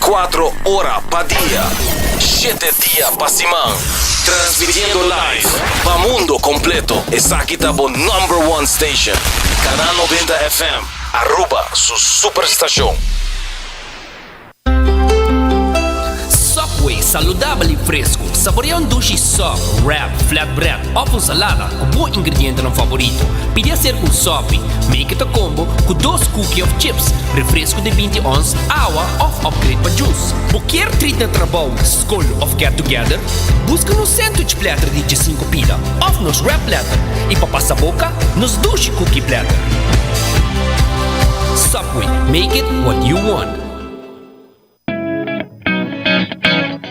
24 ora pa dia, shete dia pa siman. Transmitiendo live pa mundo completo. Esaki ta bo number one station. Canal 90 FM, Aruba su superstacion. Subway, saludabel y fresco. Saborea un dushi sub, wrap, flatbread of un salada cu bo ingredientenan favorito. Pidi acerca un sopi, make it a combo cu dos cookie of chips, refresco di binti ons, awa of upgrade pa juice. Bo kier treat na trabou, scol of get together? Busca nos sandwich platter di diesinco pida of nos wrap platter y pa pasa boca, nos dushi cookie platter. Subway, make it what you want.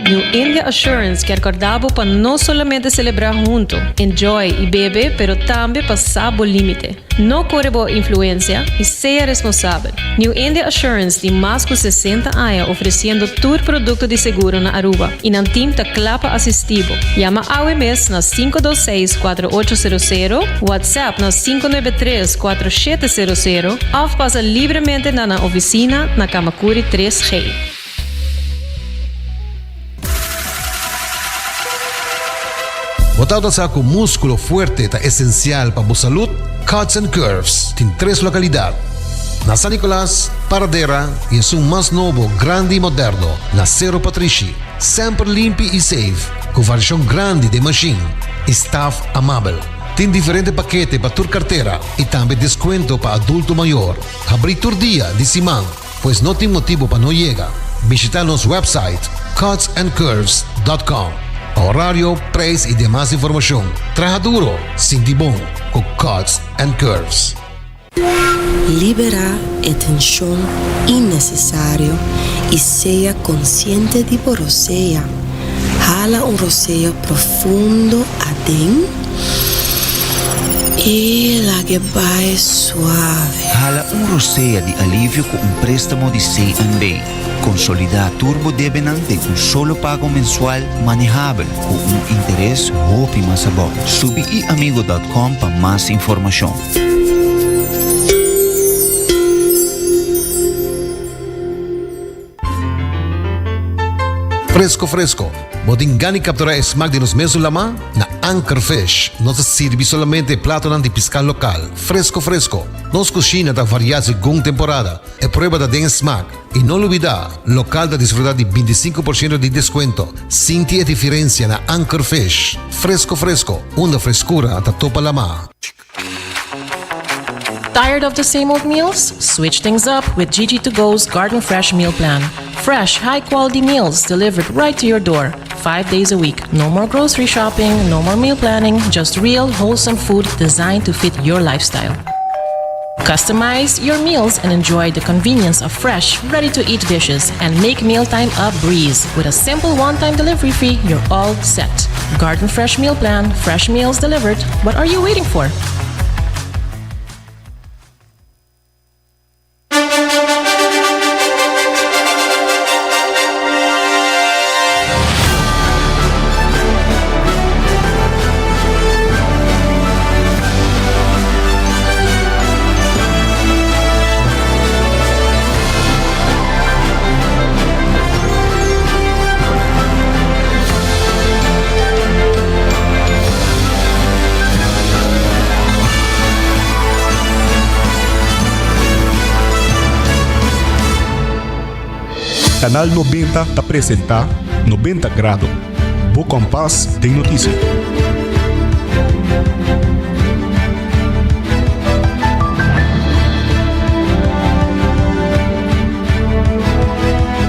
New India Assurance kier corda bo pa no solamente celebra hunto, enjoy y bebe pero tambe pa sa bo limite. No core bo influencia y sea responsabel. New India Assurance tin mas cu 60 aña ofreciendo tur producto di seguro na Aruba y nan team ta cla pa asisti bo. Yama awe mes na 526 4800, WhatsApp na 593 4700 of pasa libremente na nan oficina na Camacuri 3G. Bo tabata sa ku múskulo fuerte ta esensial pa bo salud? Cuts and Curves tin tres lokalidat, na San Nicolas, Paradera i esun mas nobo, grandi i moderno, na Sero Patrishi. Semper limpi i safe, ku variashon grandi den mashin i staf amabel. Tin diferente pakete pa tur kartera i tambe deskuento pa adulto mayor. Habrí tur dia di siman. Pues no tin motibo pa no yega. Bishita nos website cutsandcurves.com pa horario, prijs y demas informacion. Traha duro, sinti bon cu Cuts and Curves. Liberá e tenshon innesesario i sea konsiente di bo rosea. Hala un rosea profundo aden i lag'e bai suave. Hala un rosea di alivio ku un préstamo di CNB. Konsolidá tur bo debenan den un solo pago mensual manehabel ku un interes hopi mas abou. Subi iamigo dòt kòm pa mas informashon. Fresco fresco, bo tin gana di captura e smaak di nos mesun lama? Na Anchor Fish nos ta sirbi solamente e platonan di pisca local, fresco fresco. Nos cushina ta varia segun temporada, e prueba ta den e smaak. Y no lubida, local ta disfruta di binticinco por ciento di descuento. Sinti e diferencia na Anchor Fish. Fresco fresco, unda frescura ta topa lama. Tired of the same old meals? Switch things up with Gigi to Go's Garden Fresh Meal Plan. Fresh, high quality meals delivered right to your door, five days a week. No more grocery shopping, no more meal planning, just real, wholesome food designed to fit your lifestyle. Customize your meals and enjoy the convenience of fresh, ready to eat dishes and make mealtime a breeze. With a simple one time delivery fee, you're all set. Garden Fresh Meal Plan, fresh meals delivered. What are you waiting for? Canal 90 ta presenta 90 Grado, bo kompas den noticia.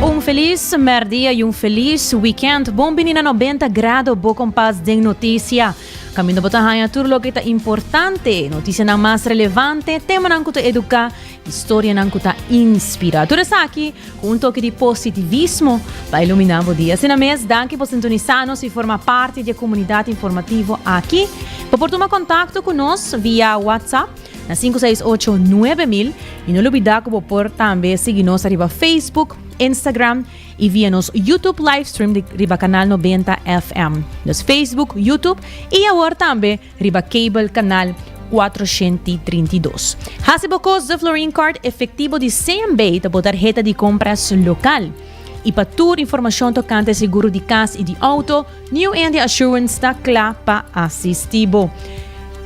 Un felis merdia y un felis weekend. Bon bini na 90 Grado, bo kompas den noticia. Caminda bo ta haña tur loke ta importante, noticianan mas relevante, temanan cu ta educa, historianan cu ta inspira. Tur esaki cu un toke di positivismo pa ilumina bo dia. Asina mes, danki por sintonisa nos y forma parti di e comunidad informativo aki. Bo por tuma contacto cu nos via WhatsApp na 568 9000 y no lubida cu bo por tambe sigui nos ariba Facebook, Instagram y via nos YouTube livestream di riba Canal 90 FM. Nos Facebook, YouTube y awor tambe riba cable canal 432. Hasi bo cos de Florin Card efectivo di CMB ta bo tarheta di compras local. Y pa tur informacion tocante seguro di cas y di auto, New India Assurance ta cla pa asisti bo.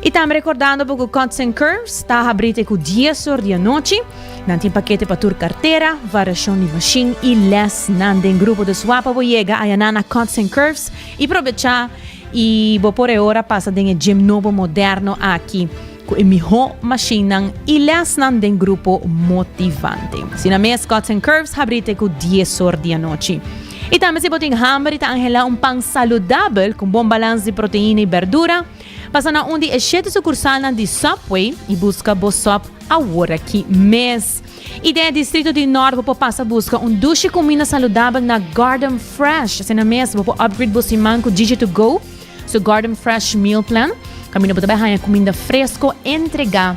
Y tambe recordando bo cu Cuts and Curves ta habri te cu dies or di anochi. Nan tin pakete pa tur cartera, variacion di machine y lesnan den grupo. Dus wapa bo yega ayanan na Cuts and Curves y probecha y bo por e ora pasa den e gym nobo moderno aki cu e miho machinenan y lesnan den grupo motivante. Asina mes Cuts and Curves habri te cu dies or di anochi. Y tambe si bo tin hamber y ta anhela un pan saludabel cu un bon balans di proteina y berdura, pasa na un di e shete sucursalnan di Subway y busca bo sub aworaki mes. Y den e distrito di Noord bo por pasa busca un dushi cuminda saludabel na Garden Fresh. Asina mes bo por upgrade bo siman cu Gigi to Go, su Garden Fresh Meal Plan. Caminda bo ta bay haña cuminda fresco entrega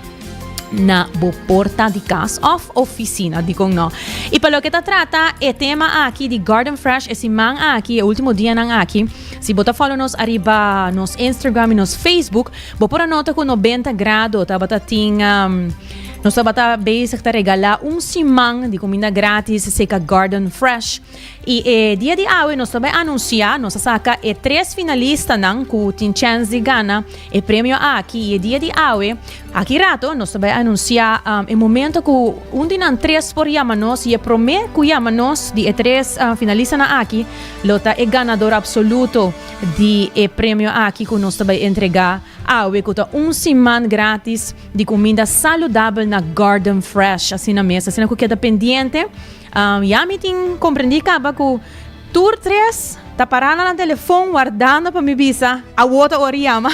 na bo porta di cas of oficina, dicon no. Y pa loke ta trata e tema aki di Garden Fresh e siman aki, e ultimo dianan aki, si bo ta follow nos ariba nos Instagram y nos Facebook, bo por a nota cu 90 grado tabata tin, um, nos tabata bezig ta regala un siman di cuminda gratis seca Garden Fresh. Y e dia di awe nos ta bay anuncia, nos a saca e tres finalistanan cu tin chance di gana e premio aki. Y e dia di awe, aki rato, nos ta bay anuncia um, e momento cu un di nan tres por yama nos y e prome cu yama nos di e tres uh, finalistanan aki lo ta e ganador absoluto di e premio aki cu nos ta bay entrega awe, cu ta un siman gratis di cuminda saludabel na Garden Fresh. Asina mes, asina cu keda pendiente. Um, ya mi tin comprendí caba cu tur tres ta pará na nan telefon wardando pa mi bisa awor ta ora yama.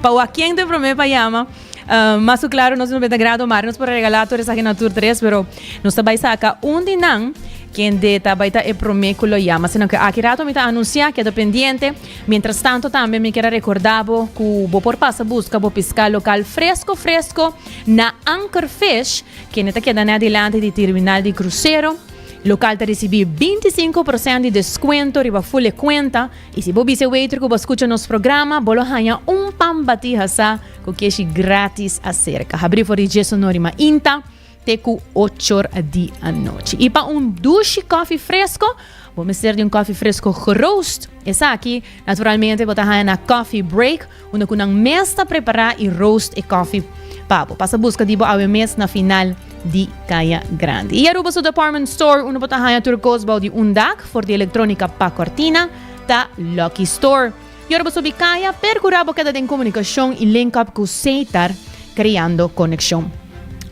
Pa wak ken ta e promé pa yama. Um, mas cu claro nos 90 grado mari nos por a regalá tur esaki na tur tres, pero nos ta bai saca un di nan kende ta bai ta e promé cu lo yama. Sino cu aki rato mi ta anunciá, keda pendiente. Mientras tanto tambe mi kier a recordá bo cu bo por pasa busca bo piscá local fresco fresco na Anchor Fish. Kende ta keda na dilanti di terminal di krusero. Lokal ta risibí 25 prosènt di deskuento riba ful e kuenta i si bo bisa e waiter ku bo a skucha nos programa, bo lo haña un pan batí hasá ku keshi grátis aserka. Habrí for di djesonor di mainta te ku ochor di anochi. I pa un dushi kòfi fresko, bo mester di un kòfi fresko geroost. Esaki, naturalmente, bo ta haña na Coffee Break. Unda ku nan mes ta prepará i roast e kòfi pa bo. Pasa buska di bo awe mes na final di Kaya Grandi. I Aruba su department store unda bo ta haña tur kos bou di un dak, for di elektronika pa kòrtina, ta Lucky Store. I ora bo subi kaya, perkurá bo keda den komunikashon i link up ku Setar, kreando konekshon.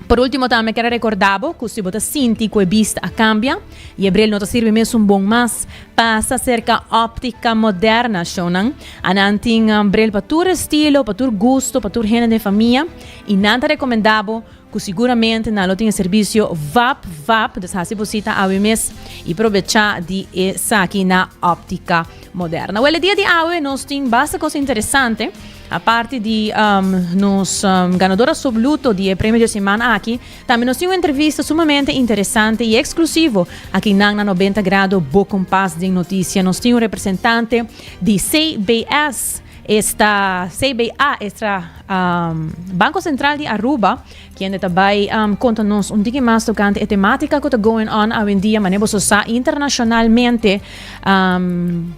Por último tambe kier a rekordá bo ku si bo ta sinti ku e bista a kambia i e bril no ta sirbi mesun bon mas, pasa serka Óptica Moderna. Shownan a nan tin bril pa tur estilo, pa tur gusto, pa tur hende den famia i nan ta rekomendá bo ku siguramente nan lo tin e servisio vap vap. Dus hasi bo sita awe mes i probechá di esaki na Óptica Moderna. Wèl e dia di awe nos tin basta kos interesante. Aparte di nos ganador absoluto di e premio di e siman aki, tambe nos tin un entrevista sumamente interesante y exclusivo aki nan na 90 Grado Bo Kompas den Noticia. Nos tin un representante di CBS, esta CBA, esta Banco Central di Aruba, Kende ta bai konta nos un tiki mas tokante e tematika ku ta going on awendia, manera boso sa internashonalmente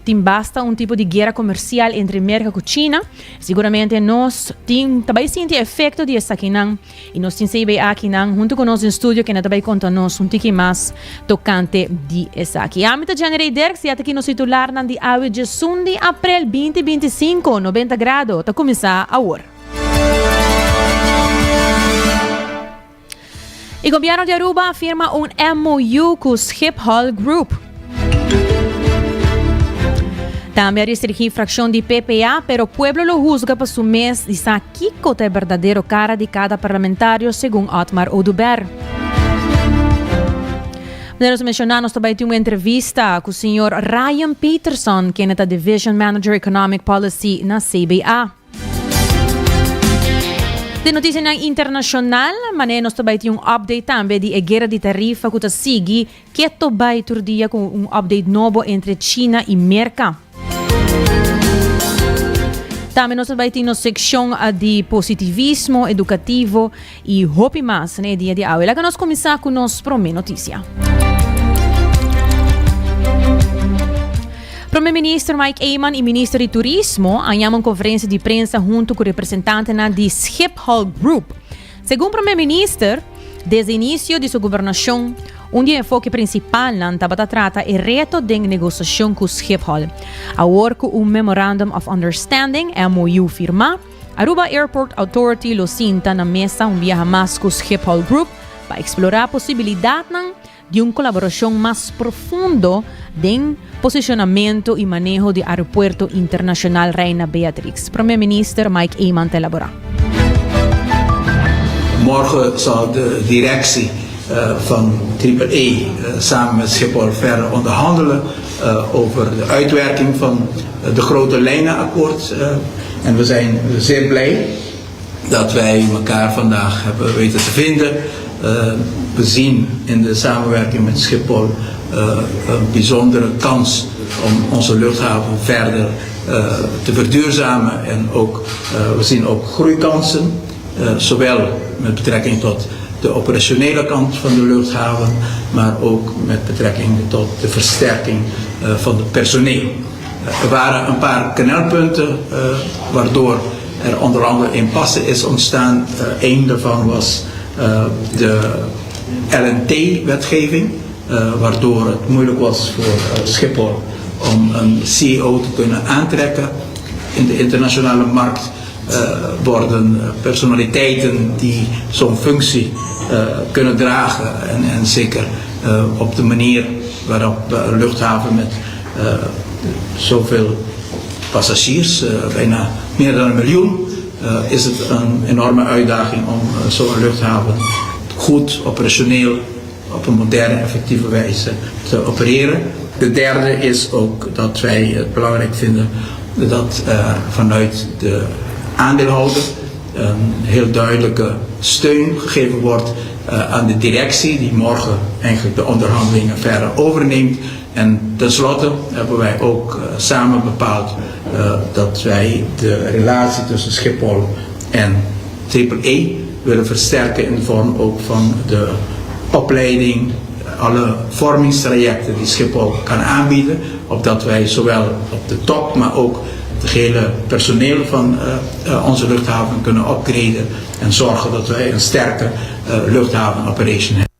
tin basta un tipo di guera komersial entre Merka ku China. Siguramente nos tin ta bai sinti e efekto di esakinan i nos tin CBA akinan huntu ku nos den studio kende ta bai konta nos un tiki mas tokante di esaki. Ami ta Jenny Rey-Derks i ataki nos titularnan di awe djesun di aprel 2025, 90 Grado ta kuminsá awor. E gobierno di Aruba a firma un MOU cu Schiphol Group. Tambe a restringí fraccion di PPA, pero pueblo lo huzga pa su mes di sa kico ta e berdadero cara di cada parlamentario, segun Otmar Oduber. Manera nos a menciona, nos ta bay tin un entrevista cu señor Ryan Peterson, kende ta Division Manager Economic Policy na CBA. Den noticianan internacional, manera nos ta bay tin un update tambe di e guera di tarifa cu ta sigui keto bay tur dia cu un update nobo entre China y Merca. Tambe nos ta bay tin nos seccion di positivismo educativo y hopi mas na e dia di awe. Laga nos cuminsa cu nos prome noticia. Prome Minister Mike Eman y Minister di Turismo a yama un conferencia di prensa hunto cu representantenan di Schiphol Group. Segun Prome Minister, desde inicio di su gobernacion, un di e enfoke principalnan tabata trata e reto den negociacion cu Schiphol. Awor cu un Memorandum of Understanding, MOU, firma, Aruba Airport Authority lo sinta na mesa un biaha mas cu Schiphol Group pa explora posibilidadnan di un colaboracion mas profundo den posicionamento y maneho di Aeropuerto Internacional Reina Beatrix, Prome Minister Mike Eman ta elabora. Morgen zal de directie van Triple E samen met Schiphol verder onderhandelen over de uitwerking van de grote lijnenakkoord. En we zijn zeer blij dat wij elkaar vandaag hebben weten te vinden. We zien in de samenwerking met Schiphol een bijzondere kans om onze luchthaven verder te verduurzamen. En ook, we zien ook groeikansen, zowel met betrekking tot de operationele kant van de luchthaven, maar ook met betrekking tot de versterking van het personeel. Er waren een paar knelpunten waardoor er onder andere impasse is ontstaan. Een daarvan was de LNT-wetgeving, waardoor het moeilijk was voor Schiphol om een CEO te kunnen aantrekken. In de internationale markt worden personaliteiten die zo'n functie kunnen dragen en, en zeker op de manier waarop een luchthaven met zoveel passagiers, bijna meer dan een miljoen, is het een enorme uitdaging om zo'n luchthaven goed operationeel op een moderne, effectieve wijze te opereren. De derde is ook dat wij het belangrijk vinden dat er vanuit de aandeelhouder een heel duidelijke steun gegeven wordt aan de directie, die morgen eigenlijk de onderhandelingen verder overneemt. En tenslotte hebben wij ook samen bepaald dat wij de relatie tussen Schiphol en Triple E willen versterken in de vorm ook van de opleiding, alle vormingstrajecten die Schiphol kan aanbieden, opdat wij zowel op de top, maar ook het gehele personeel van onze luchthaven kunnen upgraden en zorgen dat wij een sterke luchthaven operation hebben.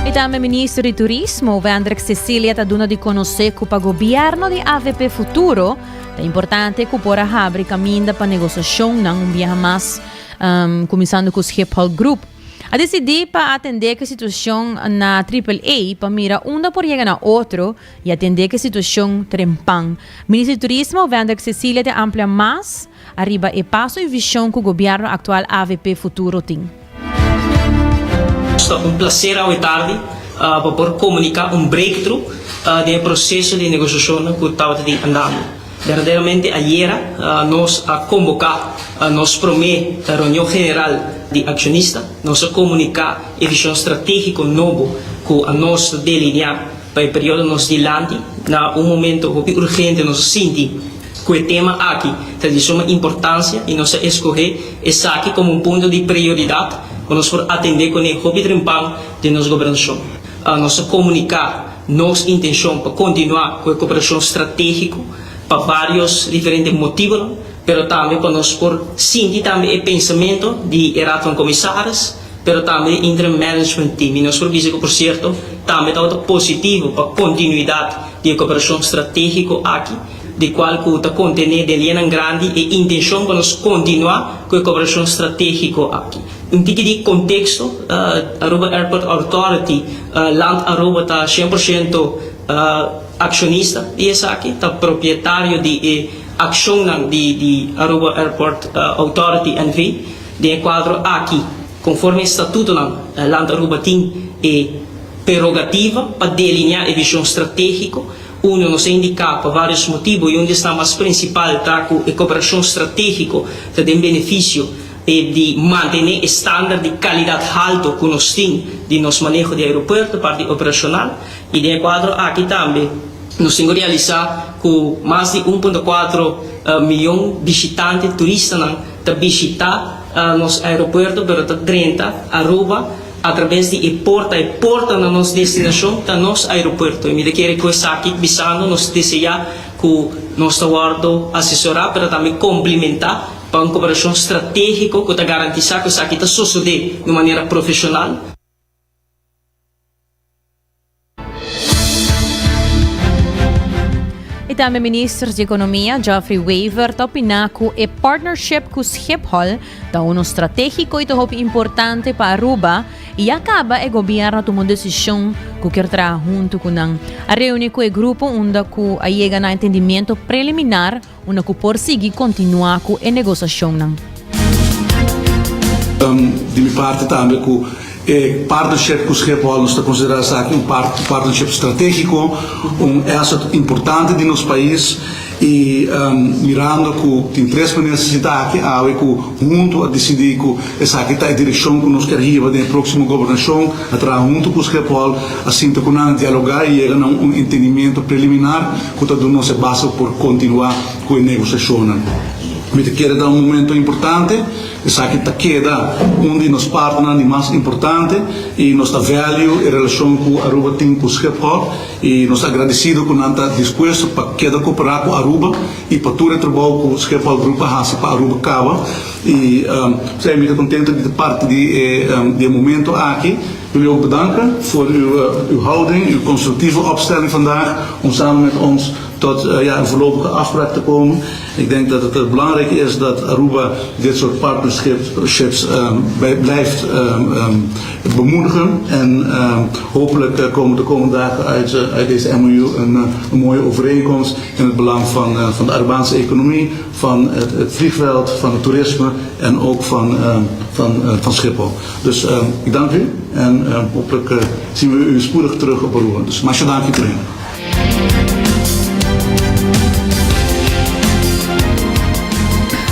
Y tambe Minister di Turismo, Wendrick Cecilia ta duna di conoce cu pa gobierno di avp Futuro ta importante cu por a habri caminda pa negociacionnan un biaha mas, cuminsando cu Schiphol Group. A decidí pa atendé ku e situashon na Triple A pa mira unda por yega na otro i atendé ku e situashon trempan. Minister di Turismo, Wendrick Cecilia ta amplia mas ariba e paso i vishon ku gobièrnu aktual avp Futuro tin. Ta un placer awe tardi pa por comunica un breakthrough den e proceso di negociacionnan cu tabata tin andando. Berdaderamente ayera nos a conboca nos prome reunion general di accionista. Nos a comunica e vision strategico nobo cu anos ta delinea pa e periodo nos dilanti. Na un momento hopi urgente nos a sinti cu e tema aki ta di suma importancia y nos a escoge esaki como un punto di prioridad cu nos por atende cune hopi trempan den nos gobernacion. Nos a comunica Nos intencion pa continua cu e cooperacion strategico pa varios diferente motibonan, pero tambe pa nos por sinti tambe e pensamento di e Raad van Commissaris, pero tambe di Interim Management Team. Y nos por bisa cu por cierto tambe tabata positivo pa continuidad di e cooperacion strategico aki, di cual cu ta contene den lianan grandi e intencion pa nos continua cu e cooperacion strategico aki. Un tiki di konteksto, Aruba Airport Authority, Land Aruba ta 100% akshonista di esaki, ta propietario di e akshonnan di di Aruba Airport Authority NV. Den e kuadro aki, konforme e statutonan, Land Aruba tin e prerogativa pa delineá e vishon stratégiko. Uno nos a indiká pa vários motibu i un di esnan mas prinsipal ta ku e koperashon stratégiko ta den benefisio E di mantené e standaard di kalidat halto ku nos tin di nos maneho di aeropuerto, parti operashonal. I den e kuadro aki tambe nos tin ku realisá ku mas di un punto kuatro miyon bishitante, turistanan, ta bishita nos aeropuerto pero ta drenta Aruba atrabes di e porta, e porta na nos destinashon ta nos aeropuerto y mi ta kere ku esaki bisando nos desea ku nos ta wordo asesora pero tambe komplimenta pa un koperashon strategiko ku ta garantisa ku esaki ta sosode di un manera profeshonal. Y tambe Minister di Economia, Geoffrey Wever, ta opina cu e partnership cu Schiphol ta uno strategico y ta hopi importante pa Aruba y ya caba e gobierno a tuma un decision cu kier traha hunto cu nan. A reuni cu e grupo unda cu a yega na entendimiento preliminar Unda ku por sigui kontinuá ku e negosashonnan. Di mi parti tambe ku e partnership ku Schiphol nos ta konsiderá esaki un partnership stratégiko, un asset importante di nos pais i mirando ku tin tres minister sintá aki awe ku huntu a disidí ku esaki ta e direkshon ku nos kier hiba den e próksimo gobernashon, a traha huntu ku Schiphol, a sinta ku nan, a dialogá i yega na un entendimiento preliminar. Ku ta duna nos e base pa por kontinuá ku e negosiashonnan. Mi ta kere ta un momento importante, esaki ta keda un di nos partnernan di mas importante i nos ta value e relashon ku Aruba tin ku Schiphol i nos ta agradesido ku nan ta dispuesto pa keda koperá ku Aruba i pa tur e trabou ku Schiphol Group a hasi pa Aruba kaba i p'esei mi ta kontento di ta parti di e momento aki. Jullie ook bedanken voor uw, uw houding, uw constructieve opstelling vandaag om samen met ons tot uh, ja, een voorlopige afspraak te komen. Ik denk dat het belangrijk is dat Aruba dit soort partnerships um, blijft um, um, bemoedigen. En hopelijk komen de komende dagen uit, uh, uit deze MOU een, een mooie overeenkomst in het belang van, uh, van de Arubaanse economie, van het, het vliegveld, van het toerisme en ook van, van, van Schiphol. Dus ik dank u en hopelijk zien we u spoedig terug op Aruba. Dus masha danki tur hende.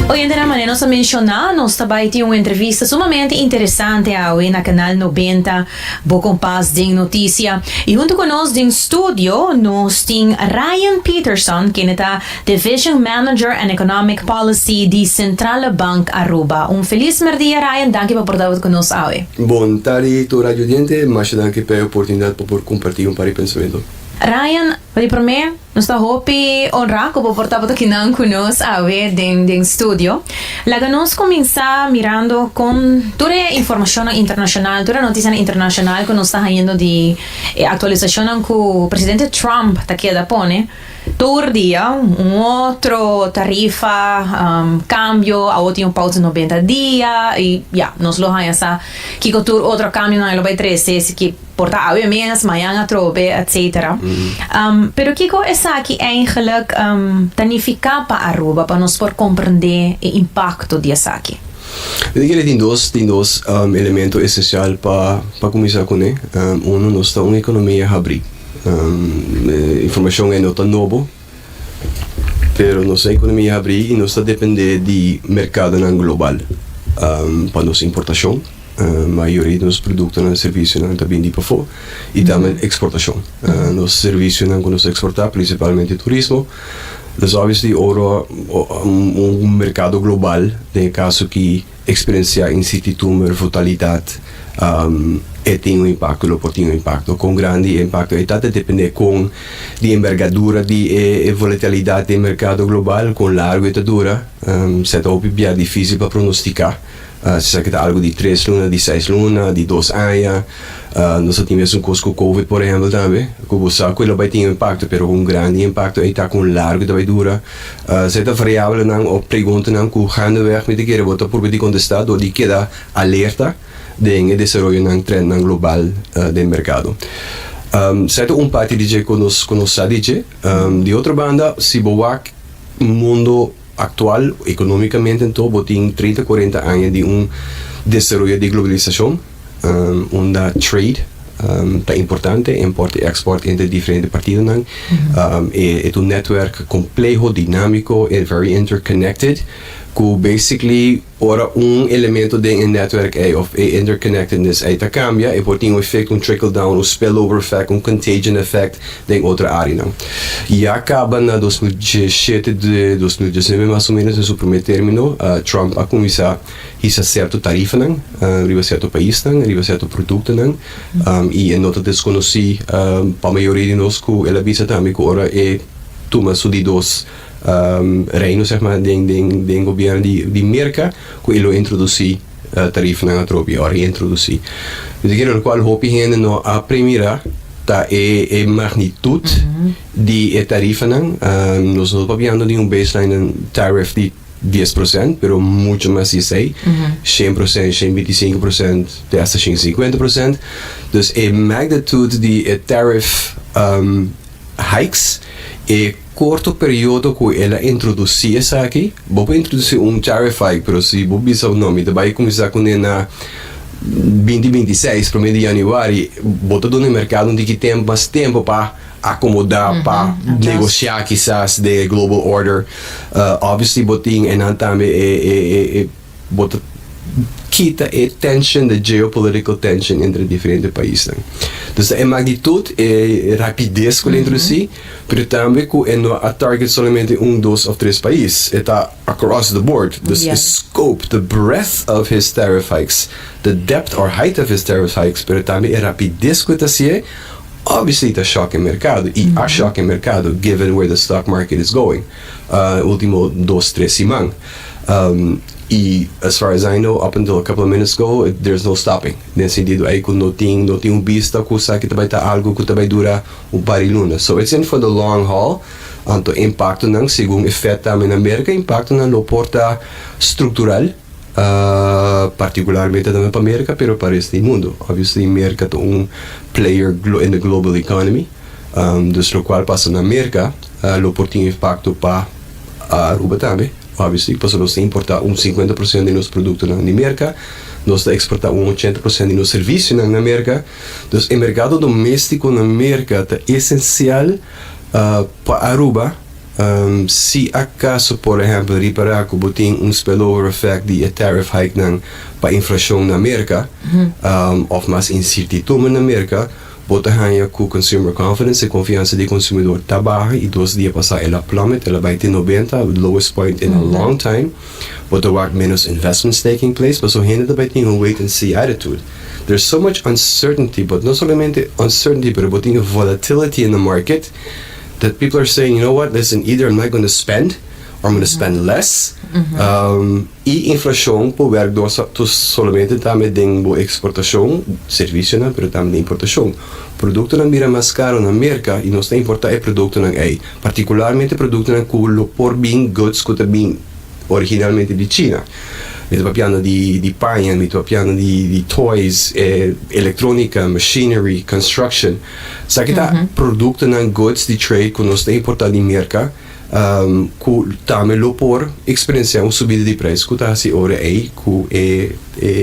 Oyentenan, manera nos a menciona, nos ta bay tin un entrevista sumamente interesante awe na Canal 90, Bo Kompas den Noticia. Y hunto cu nos den studio nos tin Ryan Peterson, kende ta Division Manager and Economic Policy di Centrale Bank Aruba. Un felis merdia Ryan, danki pa por ta cu nos awe. Bon tardi tur radio oyente, masha danki pa e oportunidad pa por comparti un par di pensamento. Ryan, pa di prome, nos ta hopi honra cu bo por tabata kinan cu nos awe den den studio. Laga nos cuminsa mirando con tur e informacionnan internacional, tur e noticianan internacional cu nos ta hañendo di e actualisacionnan cu Presidente Trump ta keda pone. Tur dia un otro tarifa, cambio, awo tin un pausa 90 dia y ya, nos lo haña sa kico tur otro cambionan e lo bay trece, si ki por ta awe mes, mañan atrobe, etcetera. Pero kico esaki eigenlijk ta nifica pa Aruba, pa nos por comprende e impacto di esaki? Mi ta kere tin dos, tin dos elemento esencial pa pa cuminsa cune. Uno, nos ta un economia habri. E informashon ei no ta nobo, pero nos ekonomia habrí i nos ta dependé di merkadonan global pa nos importashon. Mayoria di nos produktonan i servisionan ta bini di pafó i tambe eksportashon. Nos servisionan ku nos ta eksportá, prinsipalmente turismo. Dus obviously ora un merkado global, den e kaso aki, Experiencia incertidumbre, votalidat, e tin un impacto, lo por tin un impacto. Con grandi e impacto ei ta, ta depende con di envergadura di e volatilidad den mercado global, con largo e ta dura. Sa ta hopi bia dificil pa pronostica. Si esaki ta algo di tres luna, di seis luna, di dos aña. Nos a tin mesun cos cu covid por ehempel tambe, cu bo sa cu e lo bay tin un impacto, pero con grandi e impacto ei ta, con largo e ta bay dura. Cierto variablenan of preguntanan cu gaandeweg mi ta kere bo ta purba di contesta dor di keda alerta den e desaroyonan, trendnan global den mercado. Cierto un parti di dje cu nos cu nos sa di dje. Di otro banda, si bo wak mundo actual economicamente anto bo tin trinta, cuarenta aña di un desaroyo di globalisacion. Unda trade ta importante, import y export entre diferente partidonan. E ta un netwerk compleho, dinamico y very interconnected cu basically Ora un elemento den e netwerk ei of e interconnectedness ei ta cambia, e por tin un efecto, un trickle down, un spillover effect, un contagion effect den otro areanan. Ya caba na 2017 te 2019 mas o menos, den su prome termino, Trump a cuminsa hisa cierto tarifanan riba cierto paisnan, riba cierto productonan, y e no ta desconoci pa mayoria di nos cu el a bisa tambe cu ora e tuma su di dos reino zeg maar den den den gobierno di di Merca cu e lo introduci tarifanan atrobe ora e introduci. Mi ta kere locual hopi hende no a premira ta e e magnitud di e tarifanan. Nos no ta papiando di un baseline tariff di 10%, pero mucho mas di esey, 100%, 125% te hasta 150%. Dus e magnitude di e tariff hikes, e corto periodo cu el a introduci esaki. Bo por introduci un tariff hike, pero si bo bisa no, mi ta bay cuminsa cune na 2026, prome di januari, bo ta duna e mercado un tiki tempo, mas tempo pa acomoda, pa negocia kisas den e global order. Obviously bo tin e nan tambe e bo ta kita e tension, the geopolitical tension entre diferente paisnan. Dus e magnitud, e rapidez cu el a introduci, pero tambe cu e no a target solamente un, dos of tres pais. E ta across the board. Dus e scope, the breadth of his tariff hikes, the depth or height of his tariff hikes, pero tambe e rapidez cu e ta hacié, obviously ta shock e mercado. Y a shock e mercado, given where the stock market is going ultimo 2, 3 siman. Y as far as I know, up until a couple of minutes ago, there's no stopping. Den sentido ey cu no tin un bista cu esaki ta bay ta algo cu ta bay dura un par di luna. So it's in for the long haul. Anto impactonan, segun e Fed tambe na America, impactonan lo por ta structural, particularmente tambe pa America, pero pa resto di mundo. Obviously, America ta un player in the global economy. Dus locual pasa na America, lo por tin impacto pa Aruba tambe. Obviously, pasobra nos ta importa un 50% di nos productonan di America, nos ta exporta un 80% di nos servicionan na America. Dus e mercado domestico na America ta esencial pa Aruba. Si acaso, por ehempel, ripara cu bo tin un spillover effect di e tariff hike nan pa inflacion na America, of mas incertidumbre na America, bo ta haya cu consumer confidence, e confiansa di consumidor ta baha, y 2 dia pasa el a plummet, el a bay te 90, lowest point in a long time. Bo ta wak menos investments taking place, paso hende ta bay tin un wait and see attitude. There's so much uncertainty, but no solamente uncertainty, pero bo tin volatility in the market that people are saying, "You know what, listen, either I'm not going to spend or I'm going to spend less." Y inflacion por werk no solamente tambe den bo exportacion, servicionan, pero tambe den importacion. Productonan bira mas caro na Merca y nos ta importa e productonan ey. Particularmente productonan cu lo por bin goods cu ta bin originalmente di China. Mi ta papiando di paña, mi ta papiando di toys, electronica, machinery, construction. Esaki ta productonan, goods di trade cu nos ta importa di Merca, cu tambe lo por experiencia un subida di prijs cu ta haci ora ey cu e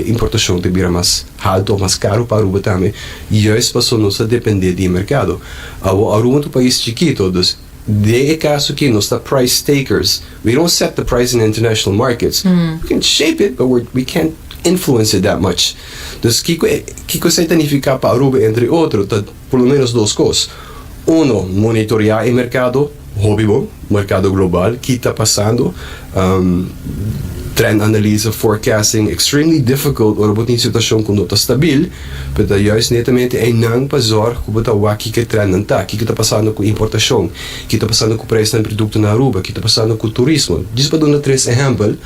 importacion ta bira mas halto, mas caro pa Aruba tambe, juist paso nos ta depende di mercado. Aruba ta un pais chikito, dus den e caso cu nos ta price takers. We don't set the price in international markets. We can shape it, but we can't influence it that much. Dus kico esey ta significa pa Aruba, entre otro, ta por lo menos dos cos. Uno, monitorea e mercado, hopi bon, mercado global, kico ta pasando, trend analyse, forecasting, extremely difficult, ora bo tin situacion cu no ta stabil, pero juist netamente e nan pa zorg cu bo ta wak kico trend nan ta, kico ta pasando cu importacion, kico ta pasando cu prijs di producto na Aruba, kico ta pasando cu turismo. Djis pa duna tres ehempel,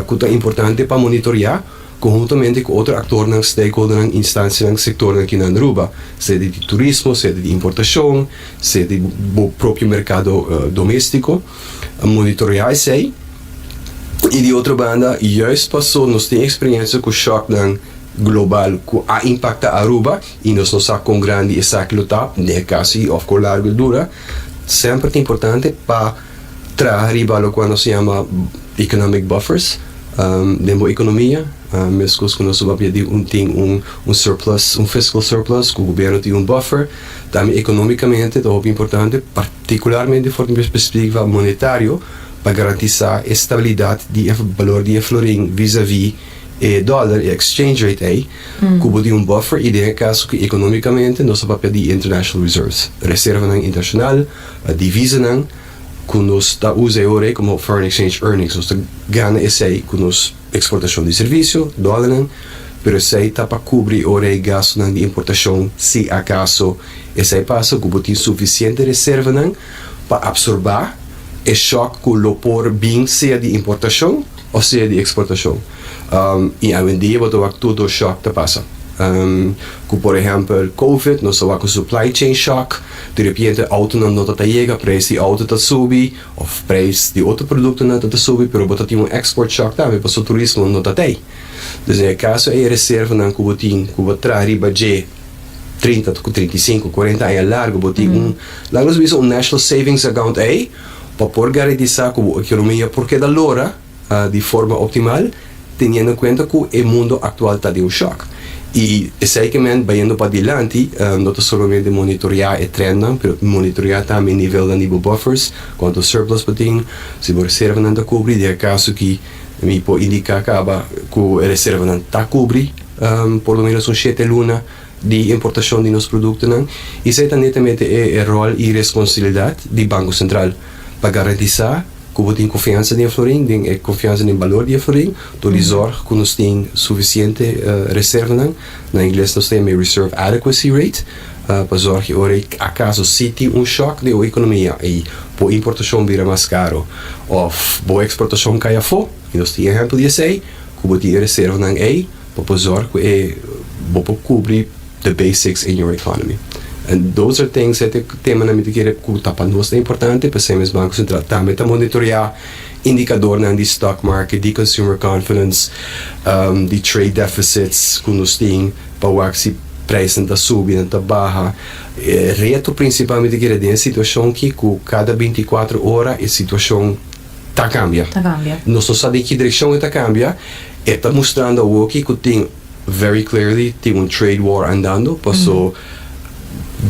cu ta importante pa monitorea, conhuntamente cu otro actornan, stakeholdernan, instancianan, sectornan aki na Aruba, sea di turismo, sea di importacion, sea di bo propio mercado domestico, monitorea esey. Y di otro banda, juist paso nos tin experiencia cu shocknan global cu a impacta Aruba y nos no sa con grandi esaki lo ta, ne casi of con largo dura, semper ta importante pa traha riba loke nos ta yama economic buffers den bo economia, mescos cu nos papia di un tin un surplus, un fiscal surplus, cu gobierno tin un buffer, tambe economicamente ta importante, particularmente for di perspectiva monetario, pa garantisa e stabilidad di e balor di e florin vis-a-vis e dollar, e exchange rate ey, cu bo tin un buffer y den e caso cu economicamente nos ta papia di international reserves, reservanan internacional, divisanan cu nos ta usa e ora ey como foreign exchange earnings, nos ta gana esey cu nos exportacion di servicio, dollarnan, pero esey ta pa cubri e ora ey gastonan di importacion si acaso esey pasa cu bo tin suficiente reservanan pa absorba e shock cu lo por bin sea di importacion of sea di exportacion. Y awendia bo ta wak tur dos shock ta pasa. Cu por ehempel covid nos ta wak un supply chain shock, di repente autonan no ta ta yega, prijs di auto ta subi of prijs di otro productonan ta ta subi, pero bo ta tin un export shock tambe pasobra turismo no ta tey. Dus den e caso ey e reservanan cu bo tin cu bo traha riba dje 30 cu 35, 40 aña largo bo tin un, laga nos bisa un national savings account ey pa por garantisa cu bo economia por keda lora di forma optimal teniendo en cuenta cu e mundo actual ta den un shock. Y esey ke men bayendo padilanti no ta solamente monitorea e trendnan pero monitorea tambe e nivelnan di bo buffers, cuanto surplus bo tin, si bo reservanan ta cubri, den e caso ki mi por indica caba cu e reservanan ta cubri por lo menos un shete luna di importacion di nos productonan y esey ta netamente e rol y responsabilidad di Banco Central pa garantisa cu bo tin confiansa den e florin, den e confiansa den balor di e florin, door di zorg cu nos tin suficiente reservanan, na ingles nos ta yama e reserve adequacy rate, pa zorg e ora acaso si tin un shock den bo economia y bo importacion bira mas caro of bo exportacion cay afo, y nos tin ehempel di esey, cu bo tin e reservanan ey pa por zorg cu e bo por cubri the basics in your economy. And those are things, e temanan mi ta kere cu ta pa nos ta importante, p'esei mes Banco Central tambe ta monitorea indicadornan di stock market, di consumer confidence, di trade deficits cu nos tin pa wak si prijsnan ta subi, nan ta baha. E reto principal mi ta kere den e situacion aki cu cada binticuatro ora e situacion ta cambia. Ta cambia. Nos no sa den ki direccion e ta cambia. E ta mustrando awoki cu tin very clearly tin un trade war andando paso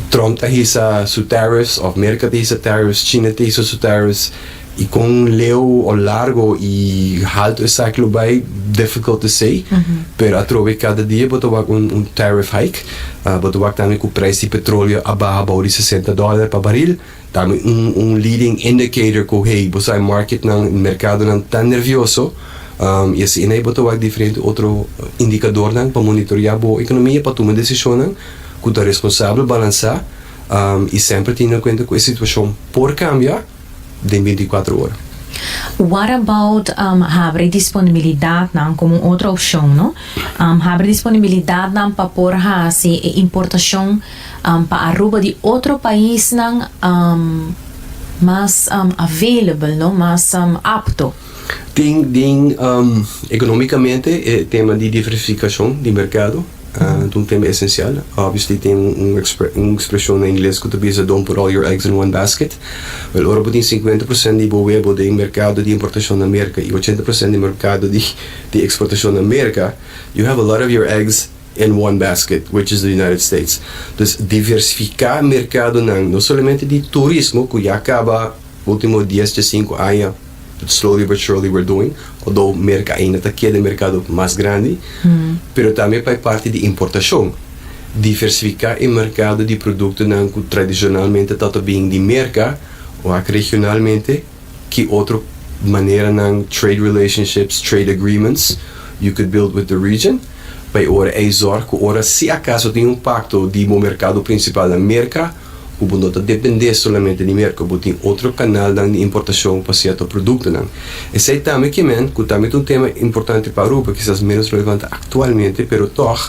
Trump ta hisa su tariffs of Merca ta hisa tariffs, China ta hisa su tariffs y con leu o largo y halto esaki lo bay difficult to say pero atrobe cada dia bo ta wak un un tariff hike bo ta wak tambe cu prijs di petroleo a baha bao di 60 dollar pa baril. Tambe un un leading indicator ku hey bo sa e marketnan, merkadonan ta nervioso i asina ei bo ta wak diferente otro indikadornan pa monitoreá bo ekonomia pa tuma desishonnan ku ta responsabel, balansá i semper teniendo kuenta ku e situashon por kambia den 24 ora. What about habri disponibilidatnan komo un otro opshon no? Habri disponibilidatnan pa por hasi e importashon pa Aruba di otro paisnan mas available, no? Mas apto. Tin den economicamente e tema di diversificacion di mercado ta un tema esencial. Obviously tin un un expresion na ingles cu ta bisa don't put all your eggs in one basket. Wel ora bo tin 50% di bo webo den mercado di importacion na Merca y 80% di mercado di di exportacion na Merca, you have a lot of your eggs in one basket, which is the United States. Dus diversifiká merkadonan, no solamente di turismo, ku ya kaba último dies diesinku aña, slowly but surely we're doing, although Merka ainda ta keda e merkado mas grandi, pero tambe pa e parti di importashon. Diversifiká e merkado di produktonan ku tradishonalmente ta ta bin di Merka, wak regionalmente. Ki otro maneranan trade relationships, trade agreements you could build with the region pa e ora ei zorg ku ora si akaso tin un pakto di bo merkado prinsipal na Merka ku bo no ta depende solamente di Merka, bo tin otro kanalnan di importashon pa sierto produktonan. Esei tambe ke men ku tambe ta un tema importante pa Aruba, kisas menos relevante aktualmente pero tòg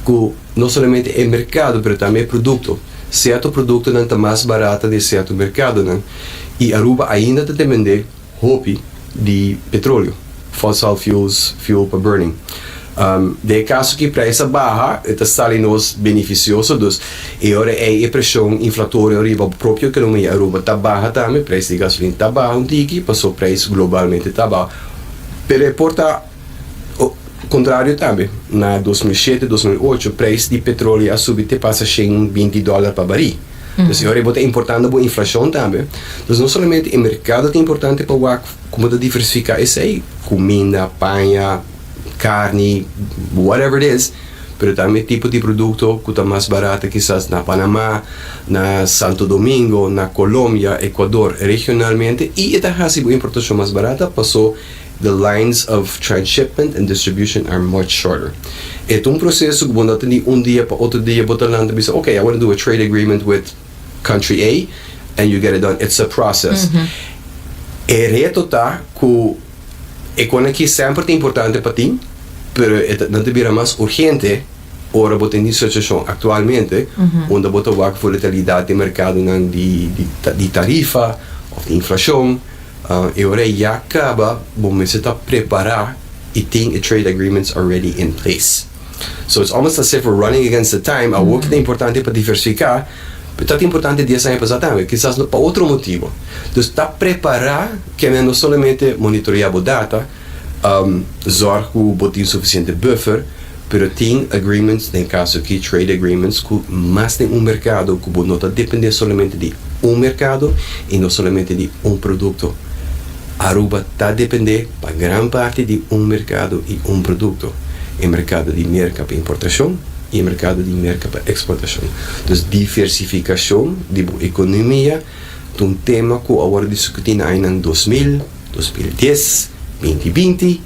ku no solamente e merkado pero tambe e produkto. Sierto produktonan ta mas barata den sierto merkadonan. Y Aruba ainda ta depende hopi di petroleo, fossil fuels, fuel pa burning. Den e caso cu e prijs a baha, e ta sali nos beneficioso, dus e ora ey e presion inflatorio riba bo propio economia Aruba ta baha tambe, prijs di gasolin ta baha un tiki, paso prijs globalmente ta baha. Pero e por ta contrario tambe, na 2007, 2008 prijs di petroleo a subi te pasa 120 dollar pa baril. Dus e ora bo ta importando bo inflacion tambe. Dus no solamente e mercado ta importante pa wak como ta diversifica esey, cuminda, paña, carni, whatever it is, pero tambe tipo di producto cu ta mas barata kisas na Panama, na Santo Domingo, na Colombia, Ecuador, regionalmente, y e ta haci bo importacion mas barata paso the lines of transshipment and distribution are much shorter. E ta un proceso cu bo no ta di un dia pa otro dia bo ta lanta bisa, "Okay, I want to do a trade agreement with country A," and you get it done. It's a process. E reto ta cu e cos aki semper ta importante pa tin, pero e no ta bira mas urgente ora bo tin e situacion actualmente, unda bo ta wak volatilidad di mercado di tarifa of di inflacion, y ora ya caba bo mester ta prepara y tin e trade agreements already in place. So it's almost as if we're running against the time. Awor cu ta importante pa diversifica, pero ta importante 10 aña pasa tambe, kisas pa otro motibo. Anto, ta prepara cu no solamente monitorea e data, zorg cu bo tin suficiente buffer, pero tin agreements, den caso aki trade agreements, cu mas di un mercado, cu no ta depende solamente di un mercado y no solamente di un producto. Aruba ta depende pa gran parti di un mercado y un producto. E mercado di Merca pa importacion y e mercado di Merca pa exportacion. Anto, diversificacion di economia ta un tema cu awor a discuti na 2000, 2010, 2020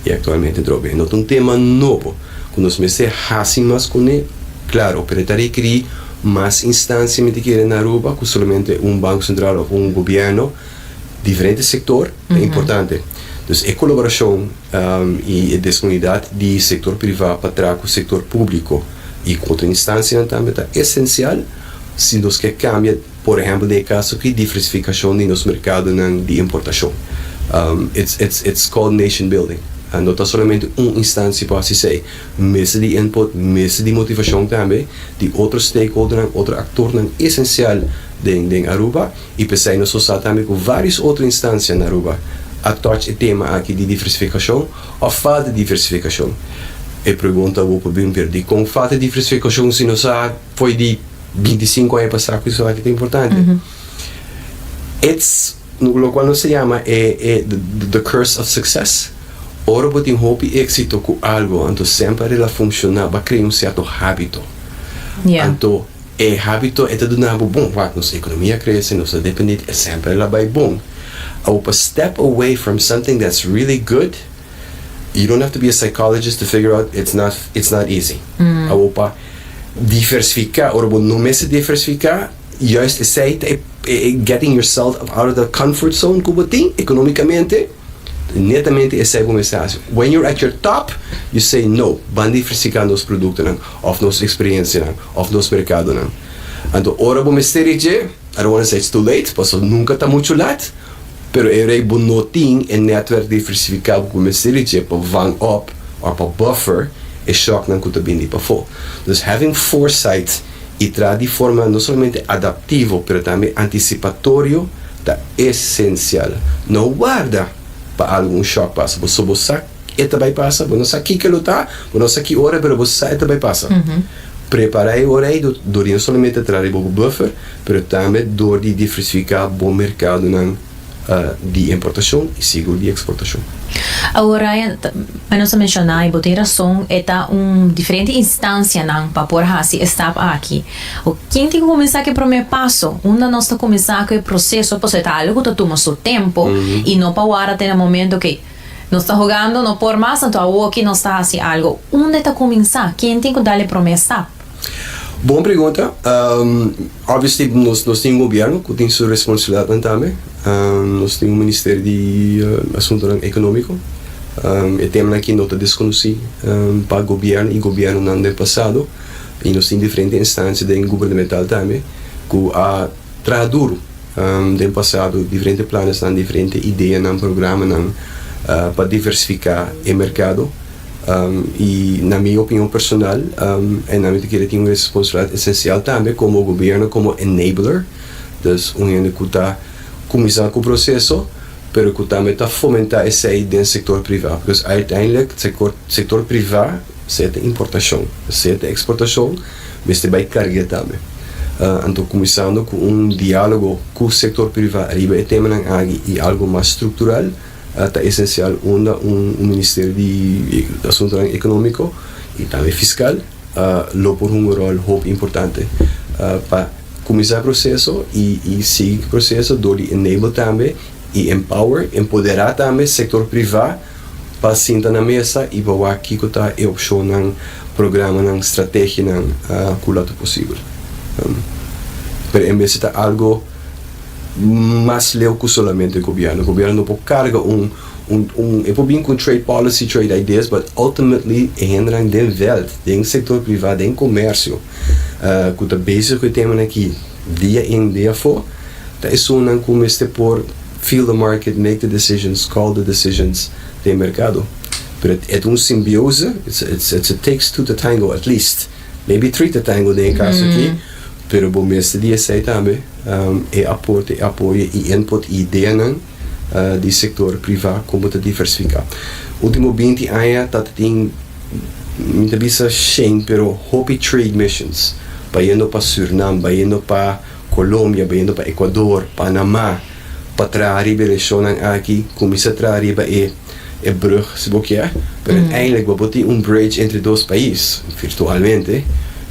y actualmente atrobe. No ta un tema nobo. Cu nos mester haci mas cu ne, claro, pero ta rekeri mas instancia mi kier na Aruba, cu solamente un banco central of un gobierno, diferente sector ta importante. Anto, e colaboracion y e disponibilidad di sector priva pa traha cu sector publico y cu otro instancia tambe ta esencial si nos kier cambia, por ehempel, den caso aki, diversificacion di nos mercado di importacion. It's called nation building. No ta solamente un instancia pa haci, mester di input, mester di motivacion tambe, di otro stakeholder, otro actor esencial den Aruba, y pesey nos sa tambe cu varios otro instancia na Aruba a touch e tema aki di diversificacion of falta di diversificacion. E pregunta bo por bin perdi con falta di diversificacion si nos sa for di 25 aña pasa cu esaki ta importante. It's loke nos ta yama e the curse of success. Ora bo tin hopi exito cu algo, anto semper el a funciona, bo a crea un cierto habito. Anto, e habito e ta duna bon, wak, nos economia crece, nos depende, e semper el a bay bon. Of a step away from something that's really good, you don't have to be a psychologist to figure out it's not easy. Of diversifica, ora bo no mester diversifica, juist esey getting yourself out of the comfort zone cu bo tin economicamente, netamente esey bo mester. When you're at your top, you say no, ban diversifica nos productonan, of nos experiencianan, of nos mercadonan. Anto, ora bo mester, I don't want to say it's too late, paso nunca ta mucho laat, pero e bo no tin e netwerk diversifica cu mester pa vang op of pa buffer e shocknan cu ta bin di pafo. Dus having foresight y traha di forma no solamente adaptivo, pero tambe anticipatorio, ta esencial. No warda pa algun shock pasa. Bo sa e ta bay pasa, bo no sa kico e ta, bo no sa ki ora, pero bo sa e ta bay pasa. Prepara e ora door no solamente traha bo buffer, pero tambe door di diversifica bo mercadonan di importacion y sigur di exportacion. Awor, Ryan, nos a menciona, bo tin rason, ta un diferente instancianan pa por haci e stap aki. O ken tin cu cuminsa cu e prome paso? Unda nos ta cuminsa cu e proceso, paso ta algo cu ta tuma su tempo y no pa awor tin un momento cu nos ta hungando, no por mas, anto aki nos ta haci algo. Unda ta cuminsa? Ken tin cu dal e prome stap? Bon pregunta. Obviously, nos tin un gobierno cu tin su responsabilidad tambe. Nos tin un Ministerio di Asunto Economico. E tema aki no ta desconoci pa gobierno y gobiernonan den pasado. Y nos tin diferente instancia gubernamental tambe cu a traha duro den pasado, diferente plannan, diferente ideanan, programanan pa diversifica e mercado. Y na mi opinion personal, y na mi kier tin un responsabilidad esencial tambe como gobierno, como enabler, dus un hende cu ta cuminsa cu e proceso, pero cu tambe ta fomenta esey den sector priva, because uiteindelijk sector priva, sea importacion, sea exportacion, mester bay carga tambe. Anto kuminsando ku un diálogo ku sektor privá riba e temanan aki i algu mas struktural ta esensial unda un ministerio di asuntunan ekonómiko i tambe fiskal lo por hunga un ròl hopi importante pa kuminsá e proseso i sigui ku e proseso dor di enable tambe i empower, empoderá tambe sektor privá pa sinta na mesa i pa wak kiko ta e opshonnan, programanan, strategianan ku lo ta posibel. Pero en bes ta algo mas leu ku solamente gobièrnu. Gobièrnu no por karga un un e por bin ku un trade policy, trade ideas, but ultimately e hendenan den vèlt, den sektor privá, den komersio ku ta bezig ku e temanan aki dia in dia afó, ta esunnan ku mester por feel the market, make the decisions, call the decisions den merkado. Pero e ta un simbiose, it's it's it's it takes two to tango at least, maybe three to tango den e kaso aki, pero bo mester di esei tambe, e aporte, e apoyo i input i ideanan di sektor privá kon bo ta diversifiká. Ultimo binti aña ta tin, mi ta bisa shen, pero hopi trade missions bayendo pa Surnam, bayendo pa Colombia, bayendo pa Ecuador, Panama, pa traha riba e relashonnan aki, kuminsá traha riba e e brug si bo kier, pero uiteindelijk bo por tin un bridge entre dos pais, virtualmente,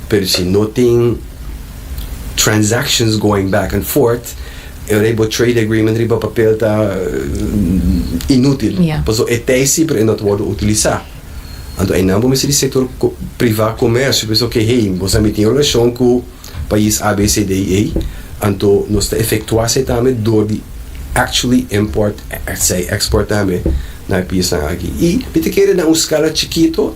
pero si no tin transactions going back and forth, e ora bo trade agreement riba papel ta inútil, pasobra e ta si pero e no ta wòrdu utilisá. Anto einan bo mester di sektor privá, komersio, pensa ok, hey, bo sa mi tin un relashon ku. pais A, B, C, D i E, anto nos ta efectua esei tambe door di actually import, esei export tambe na e paisnan aki. I mi ta kere na un scala chikito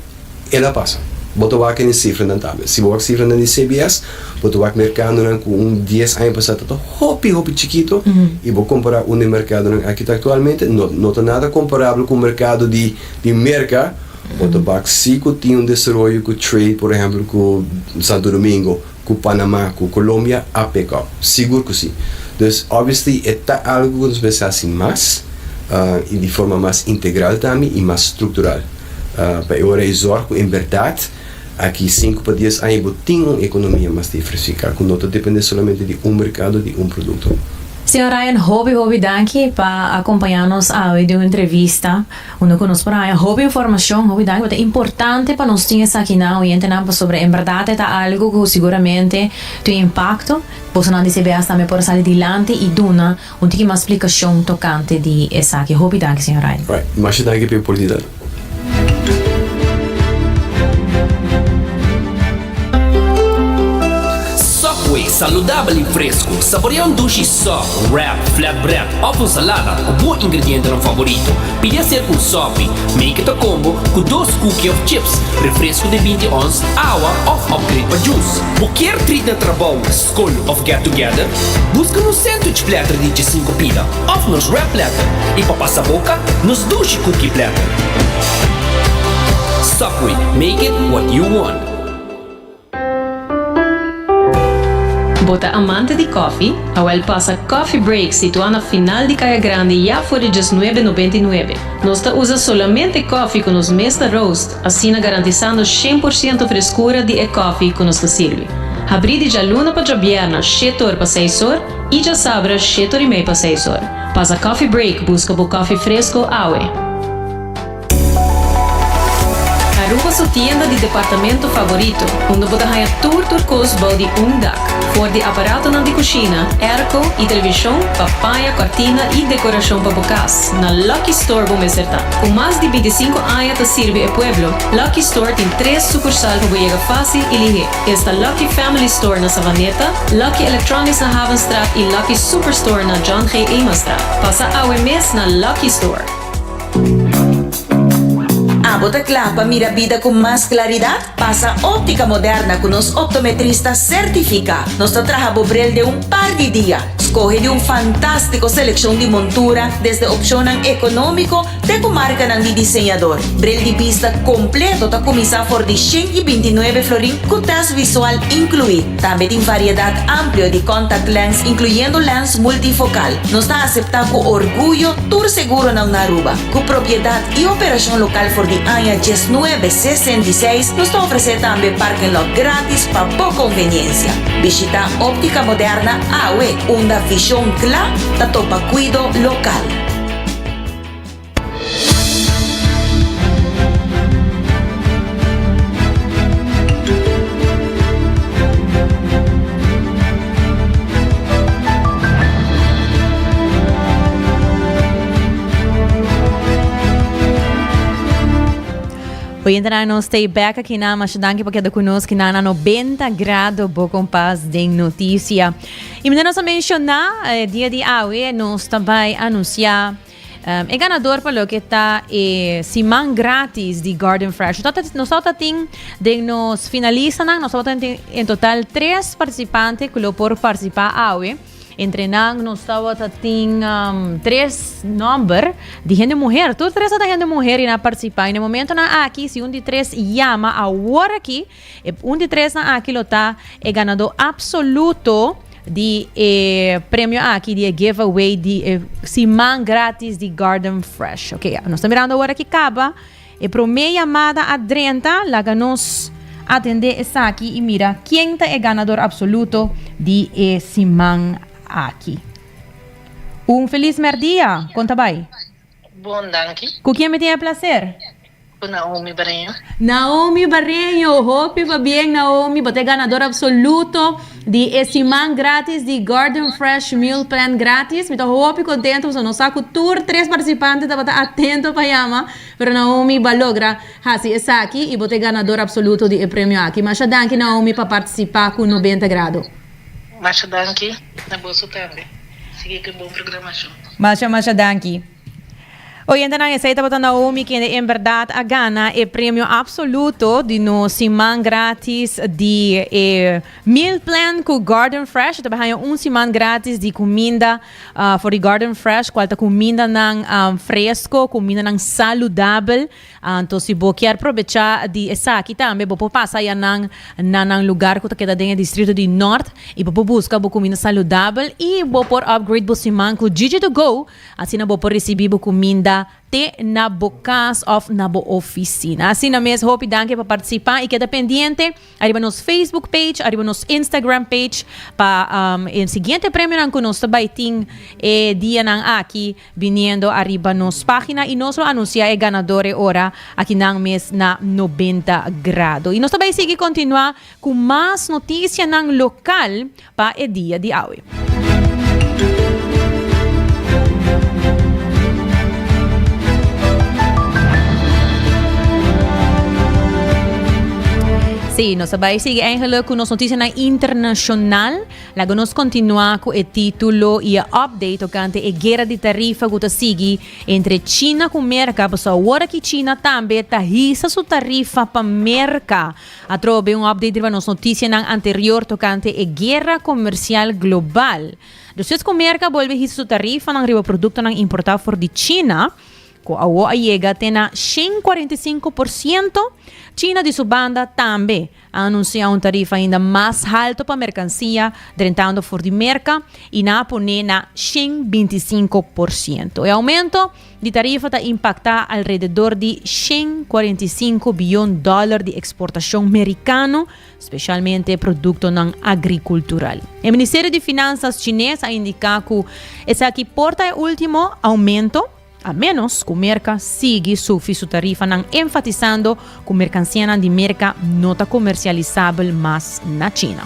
el a pasa. Bo ta wak den cifranan tambe. Si bo wak cifranan di CBS, bo ta wak mercadonan cu un dies aña pasa ta hopi hopi chikito i bo compara unda e mercadonan aki ta actualmente, no no ta nada comparabel cu un mercado di di Merca. Bo ta bak si ku tin un desaroyo ku trade, por ehempel ku Santo Domingo, ku Panama, ku Colombia a pick up. Sigur ku si. Dus obviously e ta algu ku nos mester hasi mas i di forma mas integral tambe i mas struktural. Pa e ora ei zorg ku en bèrdat aki sinku pa dies aña bo tin un ekonomia mas diversifiká ku no ta dependé solamente di un merkado, di un produkto. Señor Ryan, hopi hopi danki pa akompañá nos awe den un entrevista. Unda ku nos por haña hopi informashon, hopi danki, ta importante pa nos tin esakinan oyentenan pasobra en bèrdat e ta algu ku siguramente tin impakto. Bosonan di CBS tambe por sali dilanti i duna un tiki mas splikashon tokante di esaki. Hopi danki, señor Ryan. Right. Masha danki pa e oportunidat. Subway, saludabel i fresku. Saborea un dushi sub, wrap, flatbread òf un salada ku bo ingredientenan favorito. Pidi hacer cu un sopi, make it a combo cu dos cookie of chips, refresco di binti ons, awa of upgrade pa juice. Bo kier treat na trabou, scol of get together? Busca nos sandwich platter di djesinco pida of nos wrap platter y pa pasa boca, nos dushi cookie platter. Subway, make it what you want. Bo ta amante di koffie? Awel pasa Coffee Break situá na final di Kaya Grandi ya for di djesnuebe nobenta i nuebe. Nos ta usa solamente koffie ku nos mes ta roast, asina garantisando 100% freskura di e koffie ku nos ta sirbi. Habrí di djaluna pa djabièrna shete or pa seis or i djasabra shete or i mei pa seis or. Pasa Coffee Break buska bo koffie fresko awe. Aruba su tienda di departamento favorito, unda bo ta haña tur tur kos bou di un dak. For di aparatonan di kushina, airco i televishon pa paña, kòrtina i dekorashon pa bo kas, na Lucky Store bo mester ta. Ku mas di bintisinku aña ta sirbi e pueblo, Lucky Store tin tres sukursal pa bo yega fásil i lihé. Esta Lucky Family Store na Savaneta, Lucky Electronics na Havenstraat i Lucky Superstore na John G. Emanstraat. Pasa awe mes na Lucky Store! Abo ta kla pa mira bida ku mas klaridat? Pasa Óptica Moderna ku nos optometrista sertifiká. Nos ta traha bo bril den un par di dia. Skohe di un fantástiko selekshon di montura, desde opshonnan ekonómiko te ku markanan di diseñador. Bril di bista kompleto ta kuminsá for di 129 florin ku tèst visual inkluí. Tambe tin variedat amplio di contact lens inkluyendo lens multifokal. Nos ta aseptá ku orguyo tur seguronan na Aruba, ku propiedat i operashon lokal for di. aña 1966, nos ta ofresé tambe parking lot gratis pa bo konveniensia. Bishitá Óptica Moderna awe, unda vishon kla ta topa kuido lokal. Oyentenan nos stay back aki na masha danki pa keda ku nos ki na na 90 grado bo kompas den noticia. I manera nos a menshoná eh, dia di awe nos ta bai anunsiá Um, e ganador pa loke ta e siman gratis di Garden Fresh. Nos tabata tin den nos finalistanan, nos tabata tin en total tres participante ku lo por participá awe. Entre nan nos tabata tin um, tres nomber di hende muher. Tur tres tabata hende muher i nan a participá. I na e momentonan aki, si un di tres yama awor aki, E un di tresnan aki lo ta e ganadó absoluto di e premio aki, di e giveaway di e siman gratis di Garden Fresh. Ok, nos ta mirando awor aki kaba e promé yamada a drenta, laga nos atendé esaki i mira ken ta e ganador absoluto di e siman aki. Un felis mèrdia, kon ta bai? Bon danki. Ku ken mi tin e plaser? Ku Naomi Barreño. Naomi Barreño, hopi pabien Naomi, bo ta e ganador absoluto di e siman gratis di Garden Fresh Meal Plan gratis. Mi ta hopi contento pasobra nos sa cu tur tres participante tabata atento pa yama, pero Naomi bo a logra haci esaki y bo ta e ganador absoluto di e premio aki. Masha danki Naomi pa participa cu 90 Grado. Masha danki na boso tambe. Sigui cu e bon programacion. Masha masha danki. Oyentenan esei tabata Naomi kende en berdad a gana e premio absoluto di nos siman gratis di e meal plan cu Garden Fresh. Ta haña un siman gratis di cuminda for di Garden Fresh cual ta cumindanan fresco, cumindanan saludabel. Anto si bo kier probecha di esaki tambe bo por pasa ya nan na nan lugar cu ta keda den e distrito di Noord y bo por busca bo cuminda saludabel y bo por upgrade bo siman cu Gigi to go asina bo por ricibi bo cuminda te na bo cas of na bo oficina. Asina mes hopi danki pa participa y keda pendiente. Ariba nos Facebook page, ariba nos Instagram page pa e siguiente premionan ku nos ta bai tin e dianan aki biniendo ariba nos pagina y nos lo anuncia e ganador e ora akinan mes na 90 Grado. Y nos ta bai sigui continua ku mas noticianan local pa e dia di awe. Sí, nos a bai sigui eigenlijk ku nos noticianan internacional. Laga nos continua ku e título i e update tocante e guera di tarifa ku ta sigui entre China ku Merka. Pasobra awor aki China tambe ta hisa su tarifa pa Merka. Atrobe un update riba nos noticianan anterior tocante e guera comercial global. Despues cu Merca bolbe hisa su tarifanan riba productonan importa for di China, cu awo a yega te na 145%, China di su banda tambe a anuncia un tarifa ainda mas halto pa mercancia drentando for di Merca y nan a pone na 125%. E aumento Di tarifa ta impaktá alrededor di 145 biyon dòler di eksportashon merikano, spesialmente produktonan agrikultural. E Ministerio di Finansas chines a indiká ku esaki por ta e último oumento, a ménos ku Merka sigui sufri su tarifanan, enfatisando ku merkansianan di Merka no ta komersialisabel mas na China.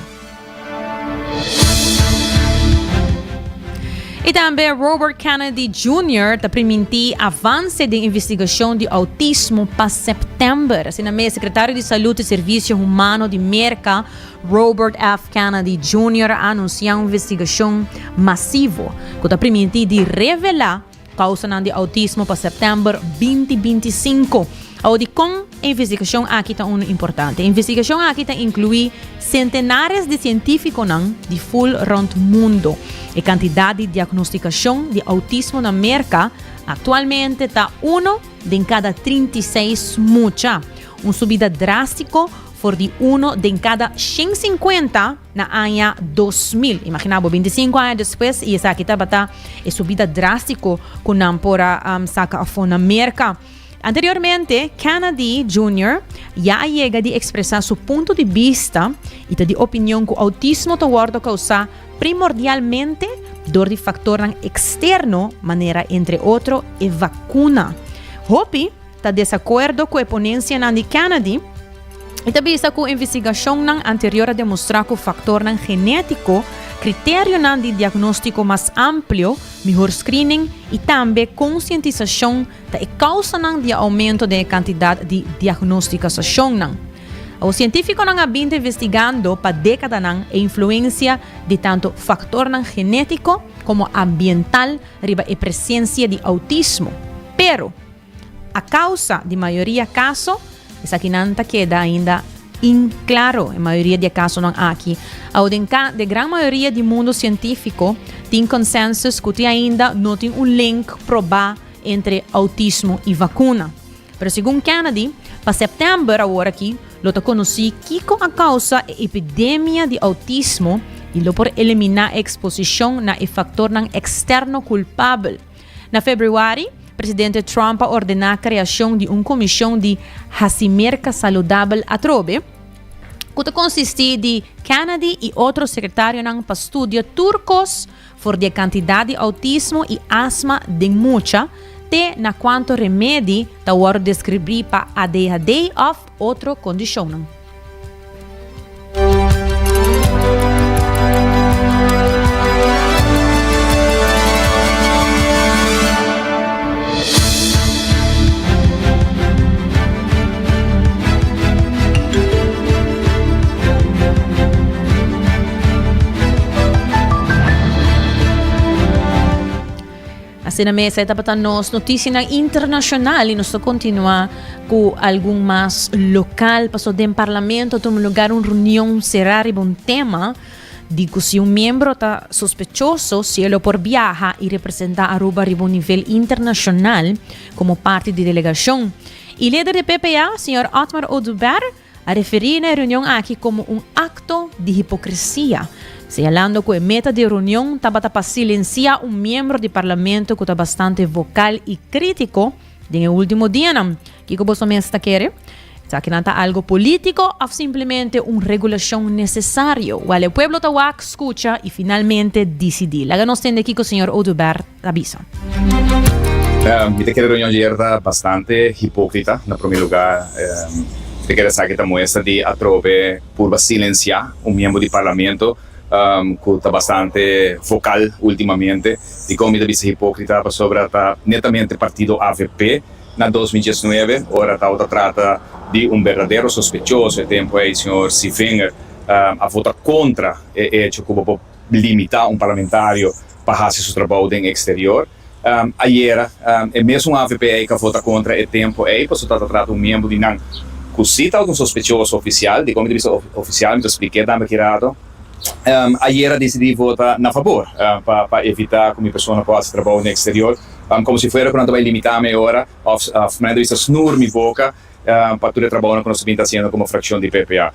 I tambe Robert Kennedy Jr. ta primintí avanse den investigashon di outismo pa sèptèmber. Asina mes, sekretario di Salud i Servisio Humano di Merka, Robert F. Kennedy Jr. a anunsiá un investigashon masivo ku ta primintí di revelá Kousanan di outismo pa sèptèmber 2025. Awor dikon e investigashon aki ta unu importante? E investigashon aki ta inkluí sentenares di sientífikonan di ful rònt mundu. E kantidat di diagnostikashon di outismo na Merka aktualmente ta unu den kada 36 mucha, un subida drástiko for di unu den kada 150 Na aña 2000, imagina bo, 25 aña despues y esaki tabata e subida drastico cu nan por a saca afo na Merca. Anteriormente, Kennedy Junior ya a yega di ekspresá su punto di bista i ta di opinion ku outismo ta wòrdu kousá primordialmente dor di faktornan eksterno manera entre otro e vakuna. Hopi ta desakuerdo ku e ponensianan di Kennedy i ta bisa ku investigashonnan anterior a demostrá ku faktornan genétiko, kriterionan di diagnóstiko mas amplio, mihor screening i tambe konsientisashon ta e kousanan di e oumento den e kantidat di diagnostikasashonnan. Awor sientífikonan a bin ta investigando pa dékadanan e influensia di tantu faktornan genétiko komo ambiental riba e presensia di outismo. Pero, a kousa di mayoria kaso, esakinan ta keda ainda inklaro. E mayoria di e kasonan aki. Awor den ka de gran mayoria di mundu sientífiko tin konsensus ku te ainda no tin un link probá entre outismo i vakuna. Pero segun Kennedy, pa sèptèmber awor aki lo ta konosí kiko a kousa e epidemia di outismo i lo por eliminá e eksposishon na e faktornan eksterno kulpabel. Na febrüari, presidente Trump a ordená kreashon di un komishon di Hasi Merka Saludabel Atrobe, ku ta konsistí di Kennedy i otro sekretarionan pa studia tur kos For di e kantidat di outismo i asma den mucha te na kuantu remedi ta wòrdu deskribí pa ADHD òf otro kondishonnan. Asina mes e tabata nos noticianan internacional y nos ta continua cu algun mas local. Paso den parlamento a tuma lugar un reunion cera riba un tema di cu si un miembro ta sospechoso si e lo por biaha y representa Aruba riba un nivel internacional como parti di delegacion. Y lider di PPA, señor Otmar Oduber, a referí na e reunion aki komo un akto di hipokresia, señalando ku e meta di e reunion tabata pa silensiá un miembro di parlamento ku ta bastante vokal i krítiko den e último dianan. Kiko boso mes ta kere? Esakinan ta algo polítiko òf simplemente un regulashon nesesario? Wèl, e pueblo ta wak, skucha i finalmente disidí. Laga nos tende kiko señor Oduber ta bisa. Mi ta kere reunion dje ta bastante hipokrita. Na prome luga mi ta kere esaki ta muestra di atrobe purba silencia un miembro di parlamento cu ta bastante vocal ultimamente. Dicon mi ta bisa hipokrita? Pasobra ta netamente partido avp na 2019 ora tawata trata di un berdadero sospechoso e tempo ey señor Sievinger a vota contra e hecho cu bo por limita un parlamentario pa hasi su trabou den exterior. Ayera e mesun avp ey ka vota contra e tempo ey pasobra ta trata un miembro di nan cu si ta un sospechoso oficial, dicon mi ta bisa oficial mi ta spliké tambe aki rato, ayera dicidi vota na fabor pa pa evita cu mi persona por hasi trabou den exterior como si fuera cu nan ta bay limita mi e ora of manera ta bisa snoer mi boca. pa tur e trabounan ku nos a bin ta hasiendo komo frakshon di PPA.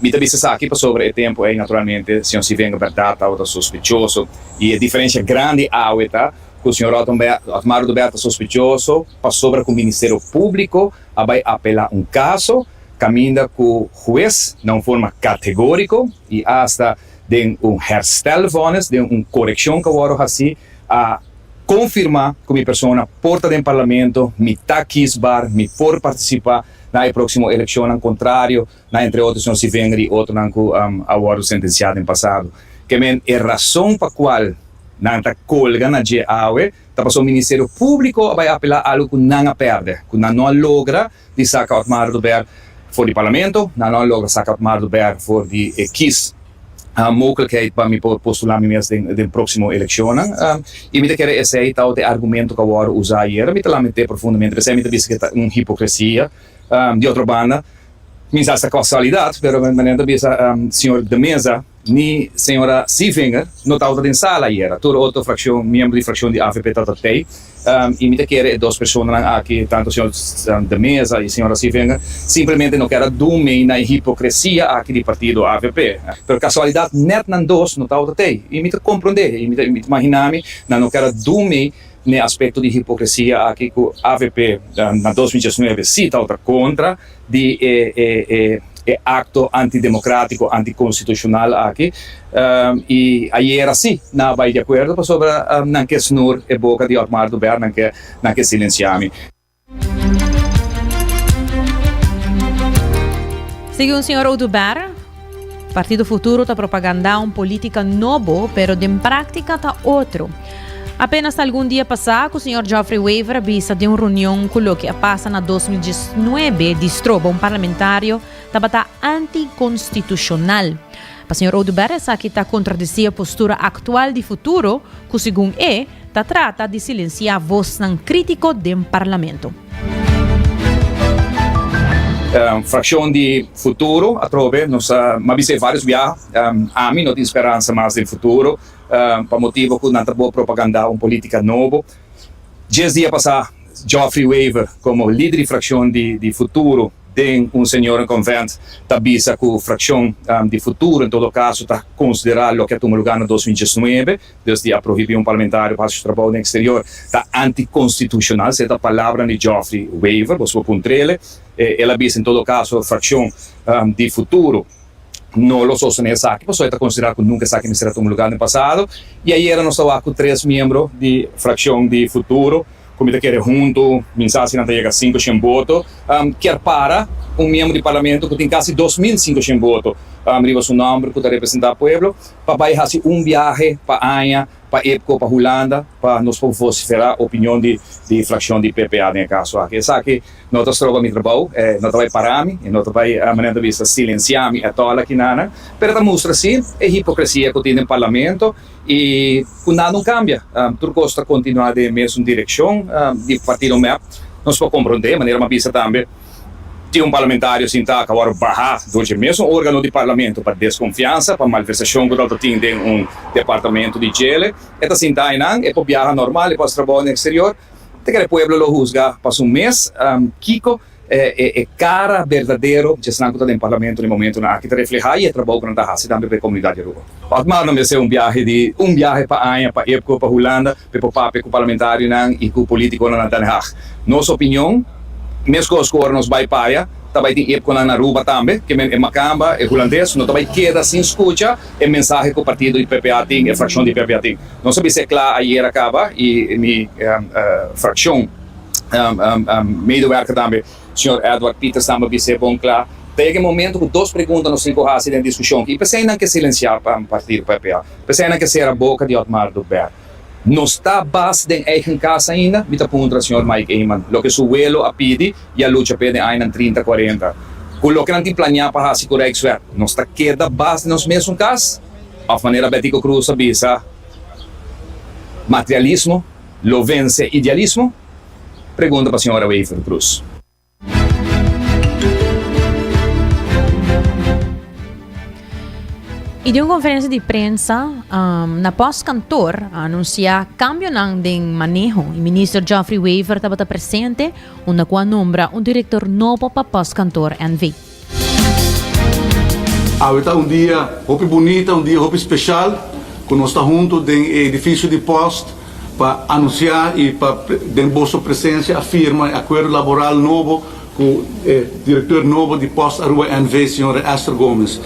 Mi ta bisa esaki pasobra e tempu ei naturalmente señor Sivenga bèrdat tabata sospechoso i e diferensia grandi awe ta ku señor Otmar Oduber ta sospechoso pasobra ku Ministerio Públiko a bai apelá un kaso kaminda ku hues na un forma kategóriko i asta den un herstelvonnis, den un korekshon ku a wòrdu hasí, a konfirmá ku mi persona por ta den parlamento, mi ta kiesbaar, mi por partisipá na e próksimo elekshonnan, kontrario na entre otro señor Sivenger i otronan ku a wòrdu sentensiá den pasado. Ke men e rason pa kual nan ta kolga na dje awe ta pasobra Ministerio Públiko a bai apelá algu ku nan a pèrdè, ku nan no a logra di saka Otmar Oduber for di parlamento, nan no a logra saka Otmar Oduber for di e kies mogelijkheid pa mi por postula mi mes den den proximo eleccionnan. Y mi ta kere esey ta e argumento cu a wordo usa ayer. Mi ta lament'e profundamente, p'esey mi ta bisa cu ta un hipocresia. Di otro banda, mi sa si ta casualidad, pero manera ta bisa señor De Meza, Ni señora Sievinger no tabata den sala ayera. Tur otro fraccion, miembro di fraccion di avp tabata tey. Y mi ta kere e dos personanan aki, tanto señor De Meza y señora Sievinger, simplemente no kier a dun mee na e hipocresia aki di partido avp. Pero casualidad net nan dos no tabata tey. Y mi ta comprende y mi ta imagina mi nan no kier a dun mee. N'e aspecto di hipocresia aki cu avp na 2019 si tawata contra di e e e acto antidemocratico, anticonstitucional aki y ayera si nan a bay di acuerdo pasobra nan ke snur e boca di Otmar Oduber, nan ke nan ke silencia mi. Segun señor Oduber, Partido Futuro ta propaganda un politica nobo, pero den practica ta otro. Apenas algun dia pasa cu señor Geoffrey Wever a bisa den un reunion cu loke a pasa na 2019 di stroba un parlamentario tabata anticonstitucional. Pa señor Oduber esaki ta contradeci e postura actual di Futuro cu segun e, Ta trata di silenciá vosnan crítico den Parlamento. Fraccion di Futuro atrobe nos a m'a bis'é varios biaha, ami no tin speransa mas den Futuro pa motibo cu nan ta bo propaganda un politica nobo. Dies dia pasa Geoffrey Wever como lider di fraccion di Futuro Den un seniorenconvent ta bisa cu fraccion di Futuro en todo caso ta considera loke a tuma lugar na 2019, dus di a prohibi un parlamentario pa haci su trabou den exterior, ta anticonstitucional, esey ta palabranan di Geoffrey Wever, boso por puntrele. El a bisa en todo caso fraccion di Futuro no lo sostene esaki pasobra e ta considera cu nunca esaki mester a tuma lugar den pasado. Y ayera nos ta wak cu tres miembro di fraccion di Futuro. Ku mi ta kere huntu, mi sa si nan ta yega 500 boto, kier para un miembro di parlamento ku tin kasi 2500 boto riba su nòmber ku ta representá pueblo, pa bai hasi un biahe pa aña pa EPCO pa Hulanda pa nos por vosiferá opinion di di frakshon di PPA den e kaso aki. Esaki no ta stroba mi trabou, e no ta bai para mi, e no ta bai manera ta bisa silensiá mi ètòl akinana, pero ta mustra si e hipokresia ku tin den parlamento. I ku nada no kambia, tur kos ta kontinuá den e mesun direkshon di partido mep. Nos por komprondé, manera mi a bisa tambe, tin un parlamentario sintá ku a wòrdu bahá dor dje mesun órgano di parlamento pa deskonfiansa, pa malversashon ku tabata tin den un departamento di djele. E ta sintá einan, e por biaha normal, e por hasi trabou den eksterior. Ta kere pueblo lo husga pa su mes kiko E cara berdadero dje esnan cu ta den Parlamento na e momentonan aki ta refleha y e trabou cu nan ta haci tambe pa e comunidad di Aruba. Otmar no mester un biahe di un biahe pa aña pa EPCO pa Hulanda pa e por papia cu parlamentarionan y cu politiconan na Den Haag. Nos opinion, mescos cu ora nos bay pa aya, ta bay tin EPCOnan na Aruba tambe, ke men e macamba, e Hulandes, no ta bay keda sin scucha e mensahe cu partido di PPA tin, e fraccion di PPA tin. Nos a bisa e cla ayera caba y mi fraccion. Medewerker tambe, señor Edward Pieters tambe a bis'é bon kla. Ta yega e momento ku dos pregunta nos tin ku hasi den diskushon aki. I p'esei nan ke silensiá partido PPA. P'esei nan ke sera boka di Otmar Dubert. Nos ta bas den eigen kas ainda? Mi ta puntra señor Mike Eman loke su welo a pidi i a lucha p'e den añanan trinta, kuarenta. Ku loke nan tin planiá pa hasi ku Rijkswet, nos ta keda bas den nos mesun kas? Òf manera Betico Croes a bisa, materialismo? Lo vence idealismo? Pregunta pa señora Wever Croes. Y den un conferencia di prensa um, na postkantoor a anuncia cambionan den maneho. Y minister Geoffrey Wever tabata presente, unda cu a nombra un director nobo pa postkantoor NV. Awe ta un dia hopi bunita, un dia hopi special cu nos ta hunto den e edificio di post pa anuncia y pa den boso presencia a firma e acuerdo laboral nobo cu e directeur nobo di Post Aruba NV. Señora Esther Gomes.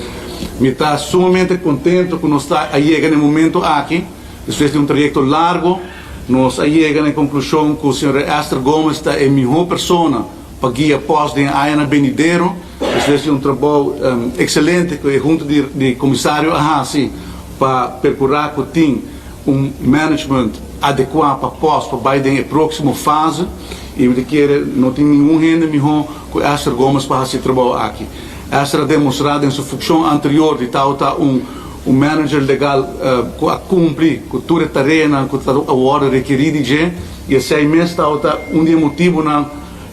Mi ta sumamente contento cu nos ta a yega na e momento aki, despues di un trayecto largo, nos a yega na e conclusion cu Señora Esther Gomes ta e miho persona pa guia Post den e añanan benidero, despues di un trabou excelente cu e hunta di comisario a haci pa percura cu tin un management adekuá pa pòst pa bai den e próksimo fase i mi ta kere no tin ningun hende mihó ku Esther Gomes pa hasi e trabou aki. Esther a demostrá den su funkshon anterior di tabata un un manager legal ku a kumpli ku tur e tareanan ku ta a wòrdu rekerí di dje i esei mes tabata un di e motibunan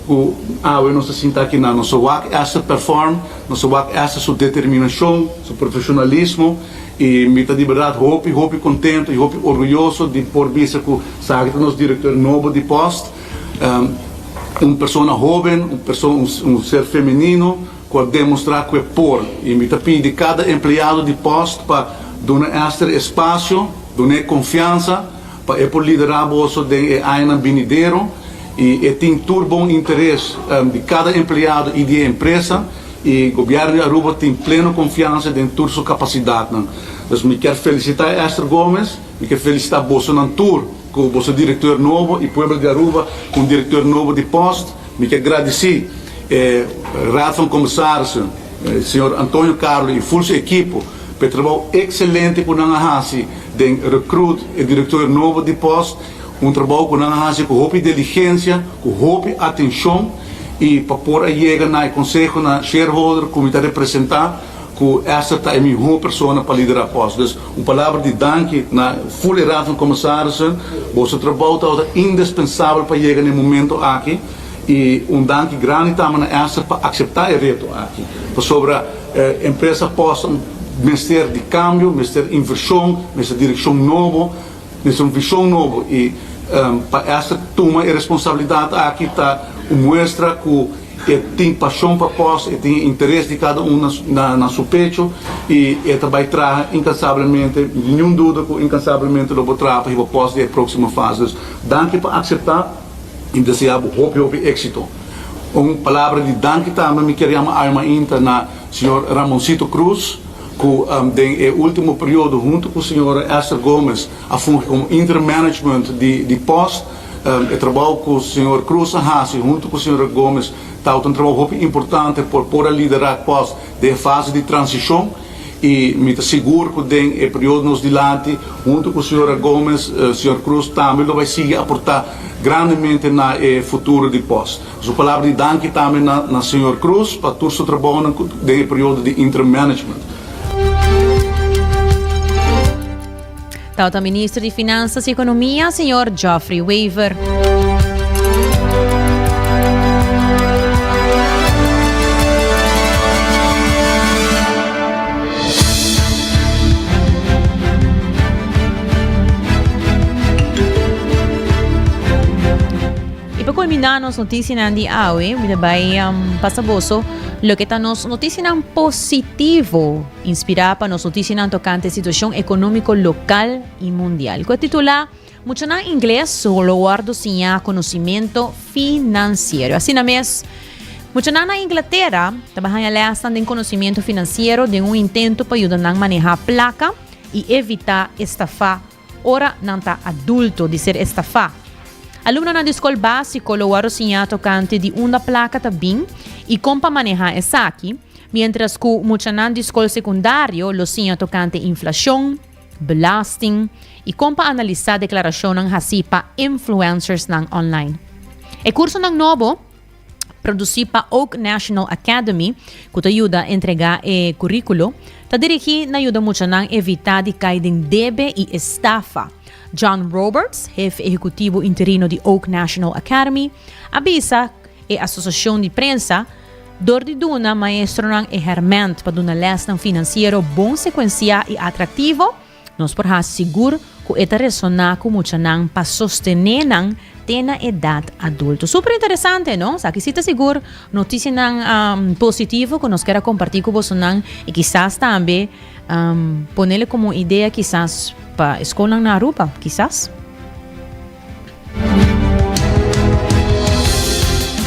ku awe nos ta sinta akinan. Nos a wak Esther perform, nos a wak Esther su determinashon, su profeshonalismo. I mi ta di berdad hopi, hopi contento i hopi orguyoso di por bisa cu esaki ta nos director nobo di Post. Un persona hoben, un persona, un ser femenino cu a demostra cu e por. I mi ta pidi cada empleado di Post pa duna Esther espacio, dun'e confiansa. pa e por liderá boso den e añanan binidero i e tin tur bon interes di kada empleado i di e empresa i Gobièrnu di Aruba tin pleno konfiansa den tur su kapasidatnan. Dus mi kier felisitá Esther Gomez, mi kier felisitá bosonan tur ku boso direkteur nobo i pueblo di Aruba ku un direkteur nobo di Post. Mi kier gradisí e Raad van Commissarissen, señor Antonio Carlo i ful su ekipo pa e trabou ekselente ku nan a hasi den recruit e direkteur nobo di Post. Un trabou ku nan a hasi ku hopi diligensia, ku hopi atenshon i pa por a yega na e konseho na shareholder ku mi ta representá ku Esther ta e mihó persona pa liderá Post. Dus un palabra di danki na ful e Raad van Commissarissen. Boso trabou tabata indispensabel pa yega na e momento aki i un danki grandi tambe na Esther pa akseptá e reto aki. Pasobra empresa Post mester di kambio, mester invershon, mester direkshon nobo. Mester un vision nobo y pa Esther tuma e responsabilidad aki ta un muestra cu e tin pasion pa Post, e tin e interes di cada un na su pecho y e ta bay traha incansablemente, niun duda cu incansablemente lo bo traha pa hiba Post di e proximo fase. Dus danki pa acepta y desea bo hopi hopi exito. Un palabra di danki tambe mi kier yama awe mainta na señor Ramoncito Cruz, ku den e último periodo huntu ku señora Esther Gomez a fungi komo interim management di di Post. E trabou ku señor Cruz a hasi huntu ku señora Gomez tabata un trabou hopi importante por por a liderá Post den e fase di transishon i mi ta sigur ku den e periodo nos dilanti huntu ku señora Gomez señor Cruz tambe lo bai sigui aportá grandemente na e futuro di Post. Su palabra di danki tambe na na señor Cruz pa tur su trabounan cu den e periodo di interim management. Tabata Minister di Finanzas y Economia, señor Geoffrey Wever. I pa kulminá nos notisianan di awe, mi ta bai pasa boso loke ta nos notisianan positivo, inspirá pa nos notisianan tokante situashon ekonómiko lokal i mundial. Ku a titulá Muchanan Ingles lo wòrdu siñá konosimento finansiero. Asina mes, muchanan na Inglatera ta bai haña lèsnan den konosimiento finansiero den un intento pa yuda nan manehá plaka i evitá estafá Ora nan ta adulto di ser estafá. Alumnonan di skol básiko lo wòrdu siñá tokante di unda plaka ta bin i kon pa manehá esaki, miéntras ku muchanan di skol sekundario lo siña tokante inflashon, belasting i kon pa analisá deklarashonnan hasí pa influencersnan online. E kursonan nobo produsí pa Oak National Academy, ku ta yuda entregá e kuríkulo, ta dirigí na yuda muchanan evitá di kai den debe i estafa. John Roberts, hefe ehekutivo interino di Oak National Academy, a bisa e asosiashon di prensa, Dor di duna maestronan e hèrmènt pa duna lèsnan finansiero bon sekuensiá i atraktivo, Nos por hasi sigur ku e ta resoná ku muchanan pa sostené nan te na edat adulto. Super interesante, no? Esaki si ta sigur notisianan positivo ku nos kier a kompartí ku bosonan i kisas tambe ponele komo idea kisas pa e skolnan na Aruba, kisas.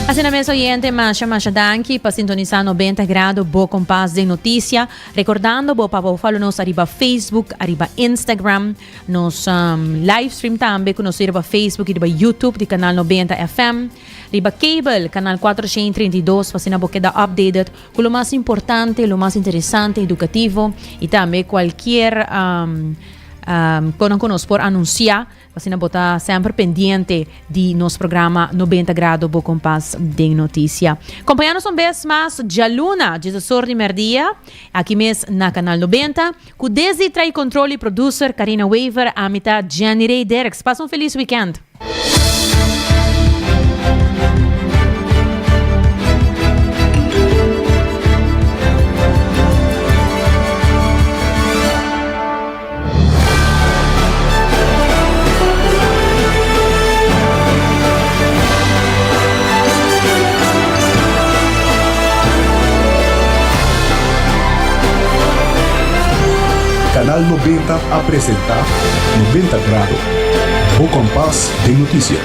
Asina mes oyente, masha masha danki pa sintonisa 90 Grado Bo Kompas den Noticia. Recordando bo pa bo follow nos ariba Facebook, ariba Instagram, nos um, live stream tambe ku nos riba Facebook y riba YouTube di Canal 90 FM, riba cable Canal 432 pa asina bo keda updated ku lo mas importante, lo mas interesante, educativo y tambe cualkier um, um, konan ku nos por anuncia. Asina bo ta semper pendiente di nos programa 90 Grado Bo Kompas den Noticia. Kompaña nos un bes mas djaluna, djesesor di merdia, aki mes na Kanal 90, ku desdi trai kontrol i producer Karina Wever, ami ta Jenny Rey Derks. Pasa un felis weekend. Canal 90 a presenta 90 Grado. Bo kompas den notisia.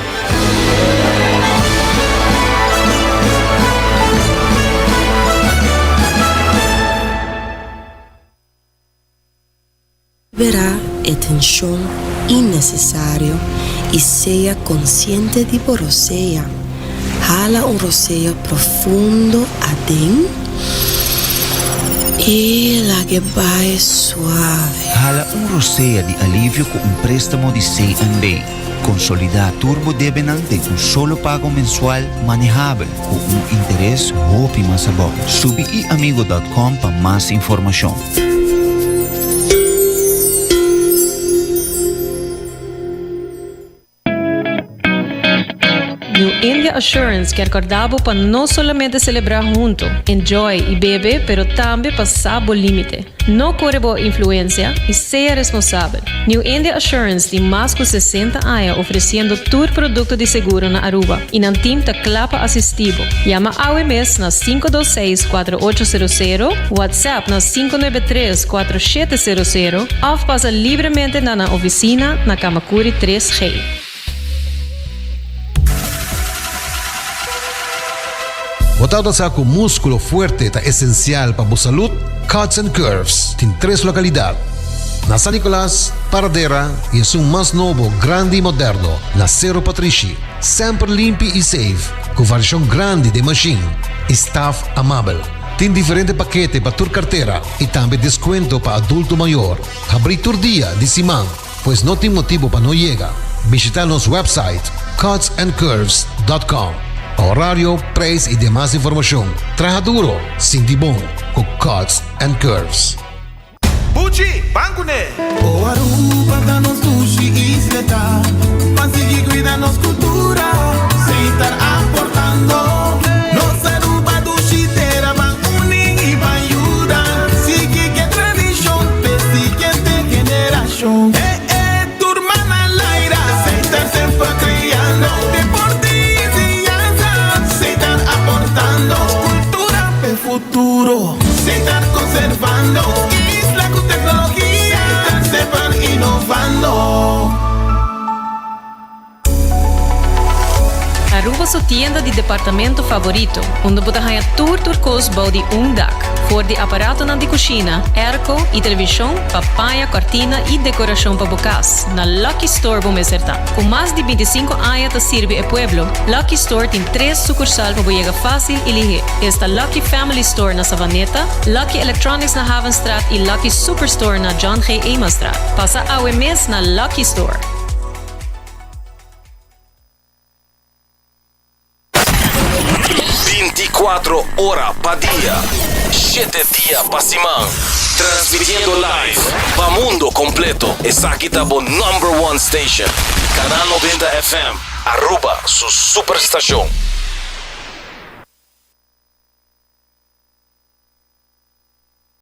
Liberá e tenshon innesesario i sea konsiente di bo rosea. Hala un rosea profundo aden i lag'e bai suave. Hala un rosea di alivio ku un préstamo di CNB. Konsolidá tur bo debenan den un solo pago mensual manehabel ku un interes hopi mas abou. Subi iamigo dòt com pa mas informashon. New India Assurance kier corda bo pa no solamente celebra hunto, enjoy y bebe pero tambe pa sa bo limite. No core bo influencia y sea responsabel. New India Assurance tin mas cu 60 aña ofreciendo tur producto di seguro na Aruba y nan team ta cla pa asisti bo. Yama awe mes na 526 4800, WhatsApp na 593 4700 of pasa libremente na nan oficina na Camacuri 3G. Bo tabata sa cu musculo fuerte ta esencial pa bo salud? Cuts and Curves tin tres localidad, na San Nicolas, Paradera y esun mas nobo, grandi y moderno, na Cerro Patrishi. Semper limpi y safe, cu variacion grandi den machine y staff amabel. Tin diferente pakete pa tur cartera y tambe descuento pa adulto mayor. Habri tur dia di siman. Pues no tin motibo pa no yega. Bishita nos website cutsandcurves.com pa horario, prijs y demas informacion. Traha duro, sinti bon cu Cuts and Curves. Buchi, ban kuné! O Aruba ta nos dushi isla ta Ban sigui cuida nos cultura Seitar aportando Nos Aruba dushi tera Ban uni y ban yuda Sigui ke tradicion P'e siguiente generacion Eh eh tur man al aire Seitar semper creando Deporte y enseñanza Seitar aportando Cultura p'e futuro Seitar conservando Isla cu tecnologia Seitar semper innovando. Aruba su tienda di departamento favorito, unda bo ta haña tur tur kos bou di un dak. For di aparatonan di kushina, airco i televishon pa paña, kòrtina i dekorashon pa bo kas, na Lucky Store bo mester ta. Ku mas di bintisinko aña ta sirbi e pueblo, Lucky Store tin tres sukursal pa bo yega fásil i lihé. Esta Lucky Family Store na Savaneta, Lucky Electronics na Havenstraat i Lucky Superstore na John G. Emanstraat. Pasa awe mes na Lucky Store! Binticuatro ora pa dia, shete dia pa siman. Transmitiendo live pa mundo completo. Esaki ta bo number one station. Canal 90 FM, Aruba su superstacion.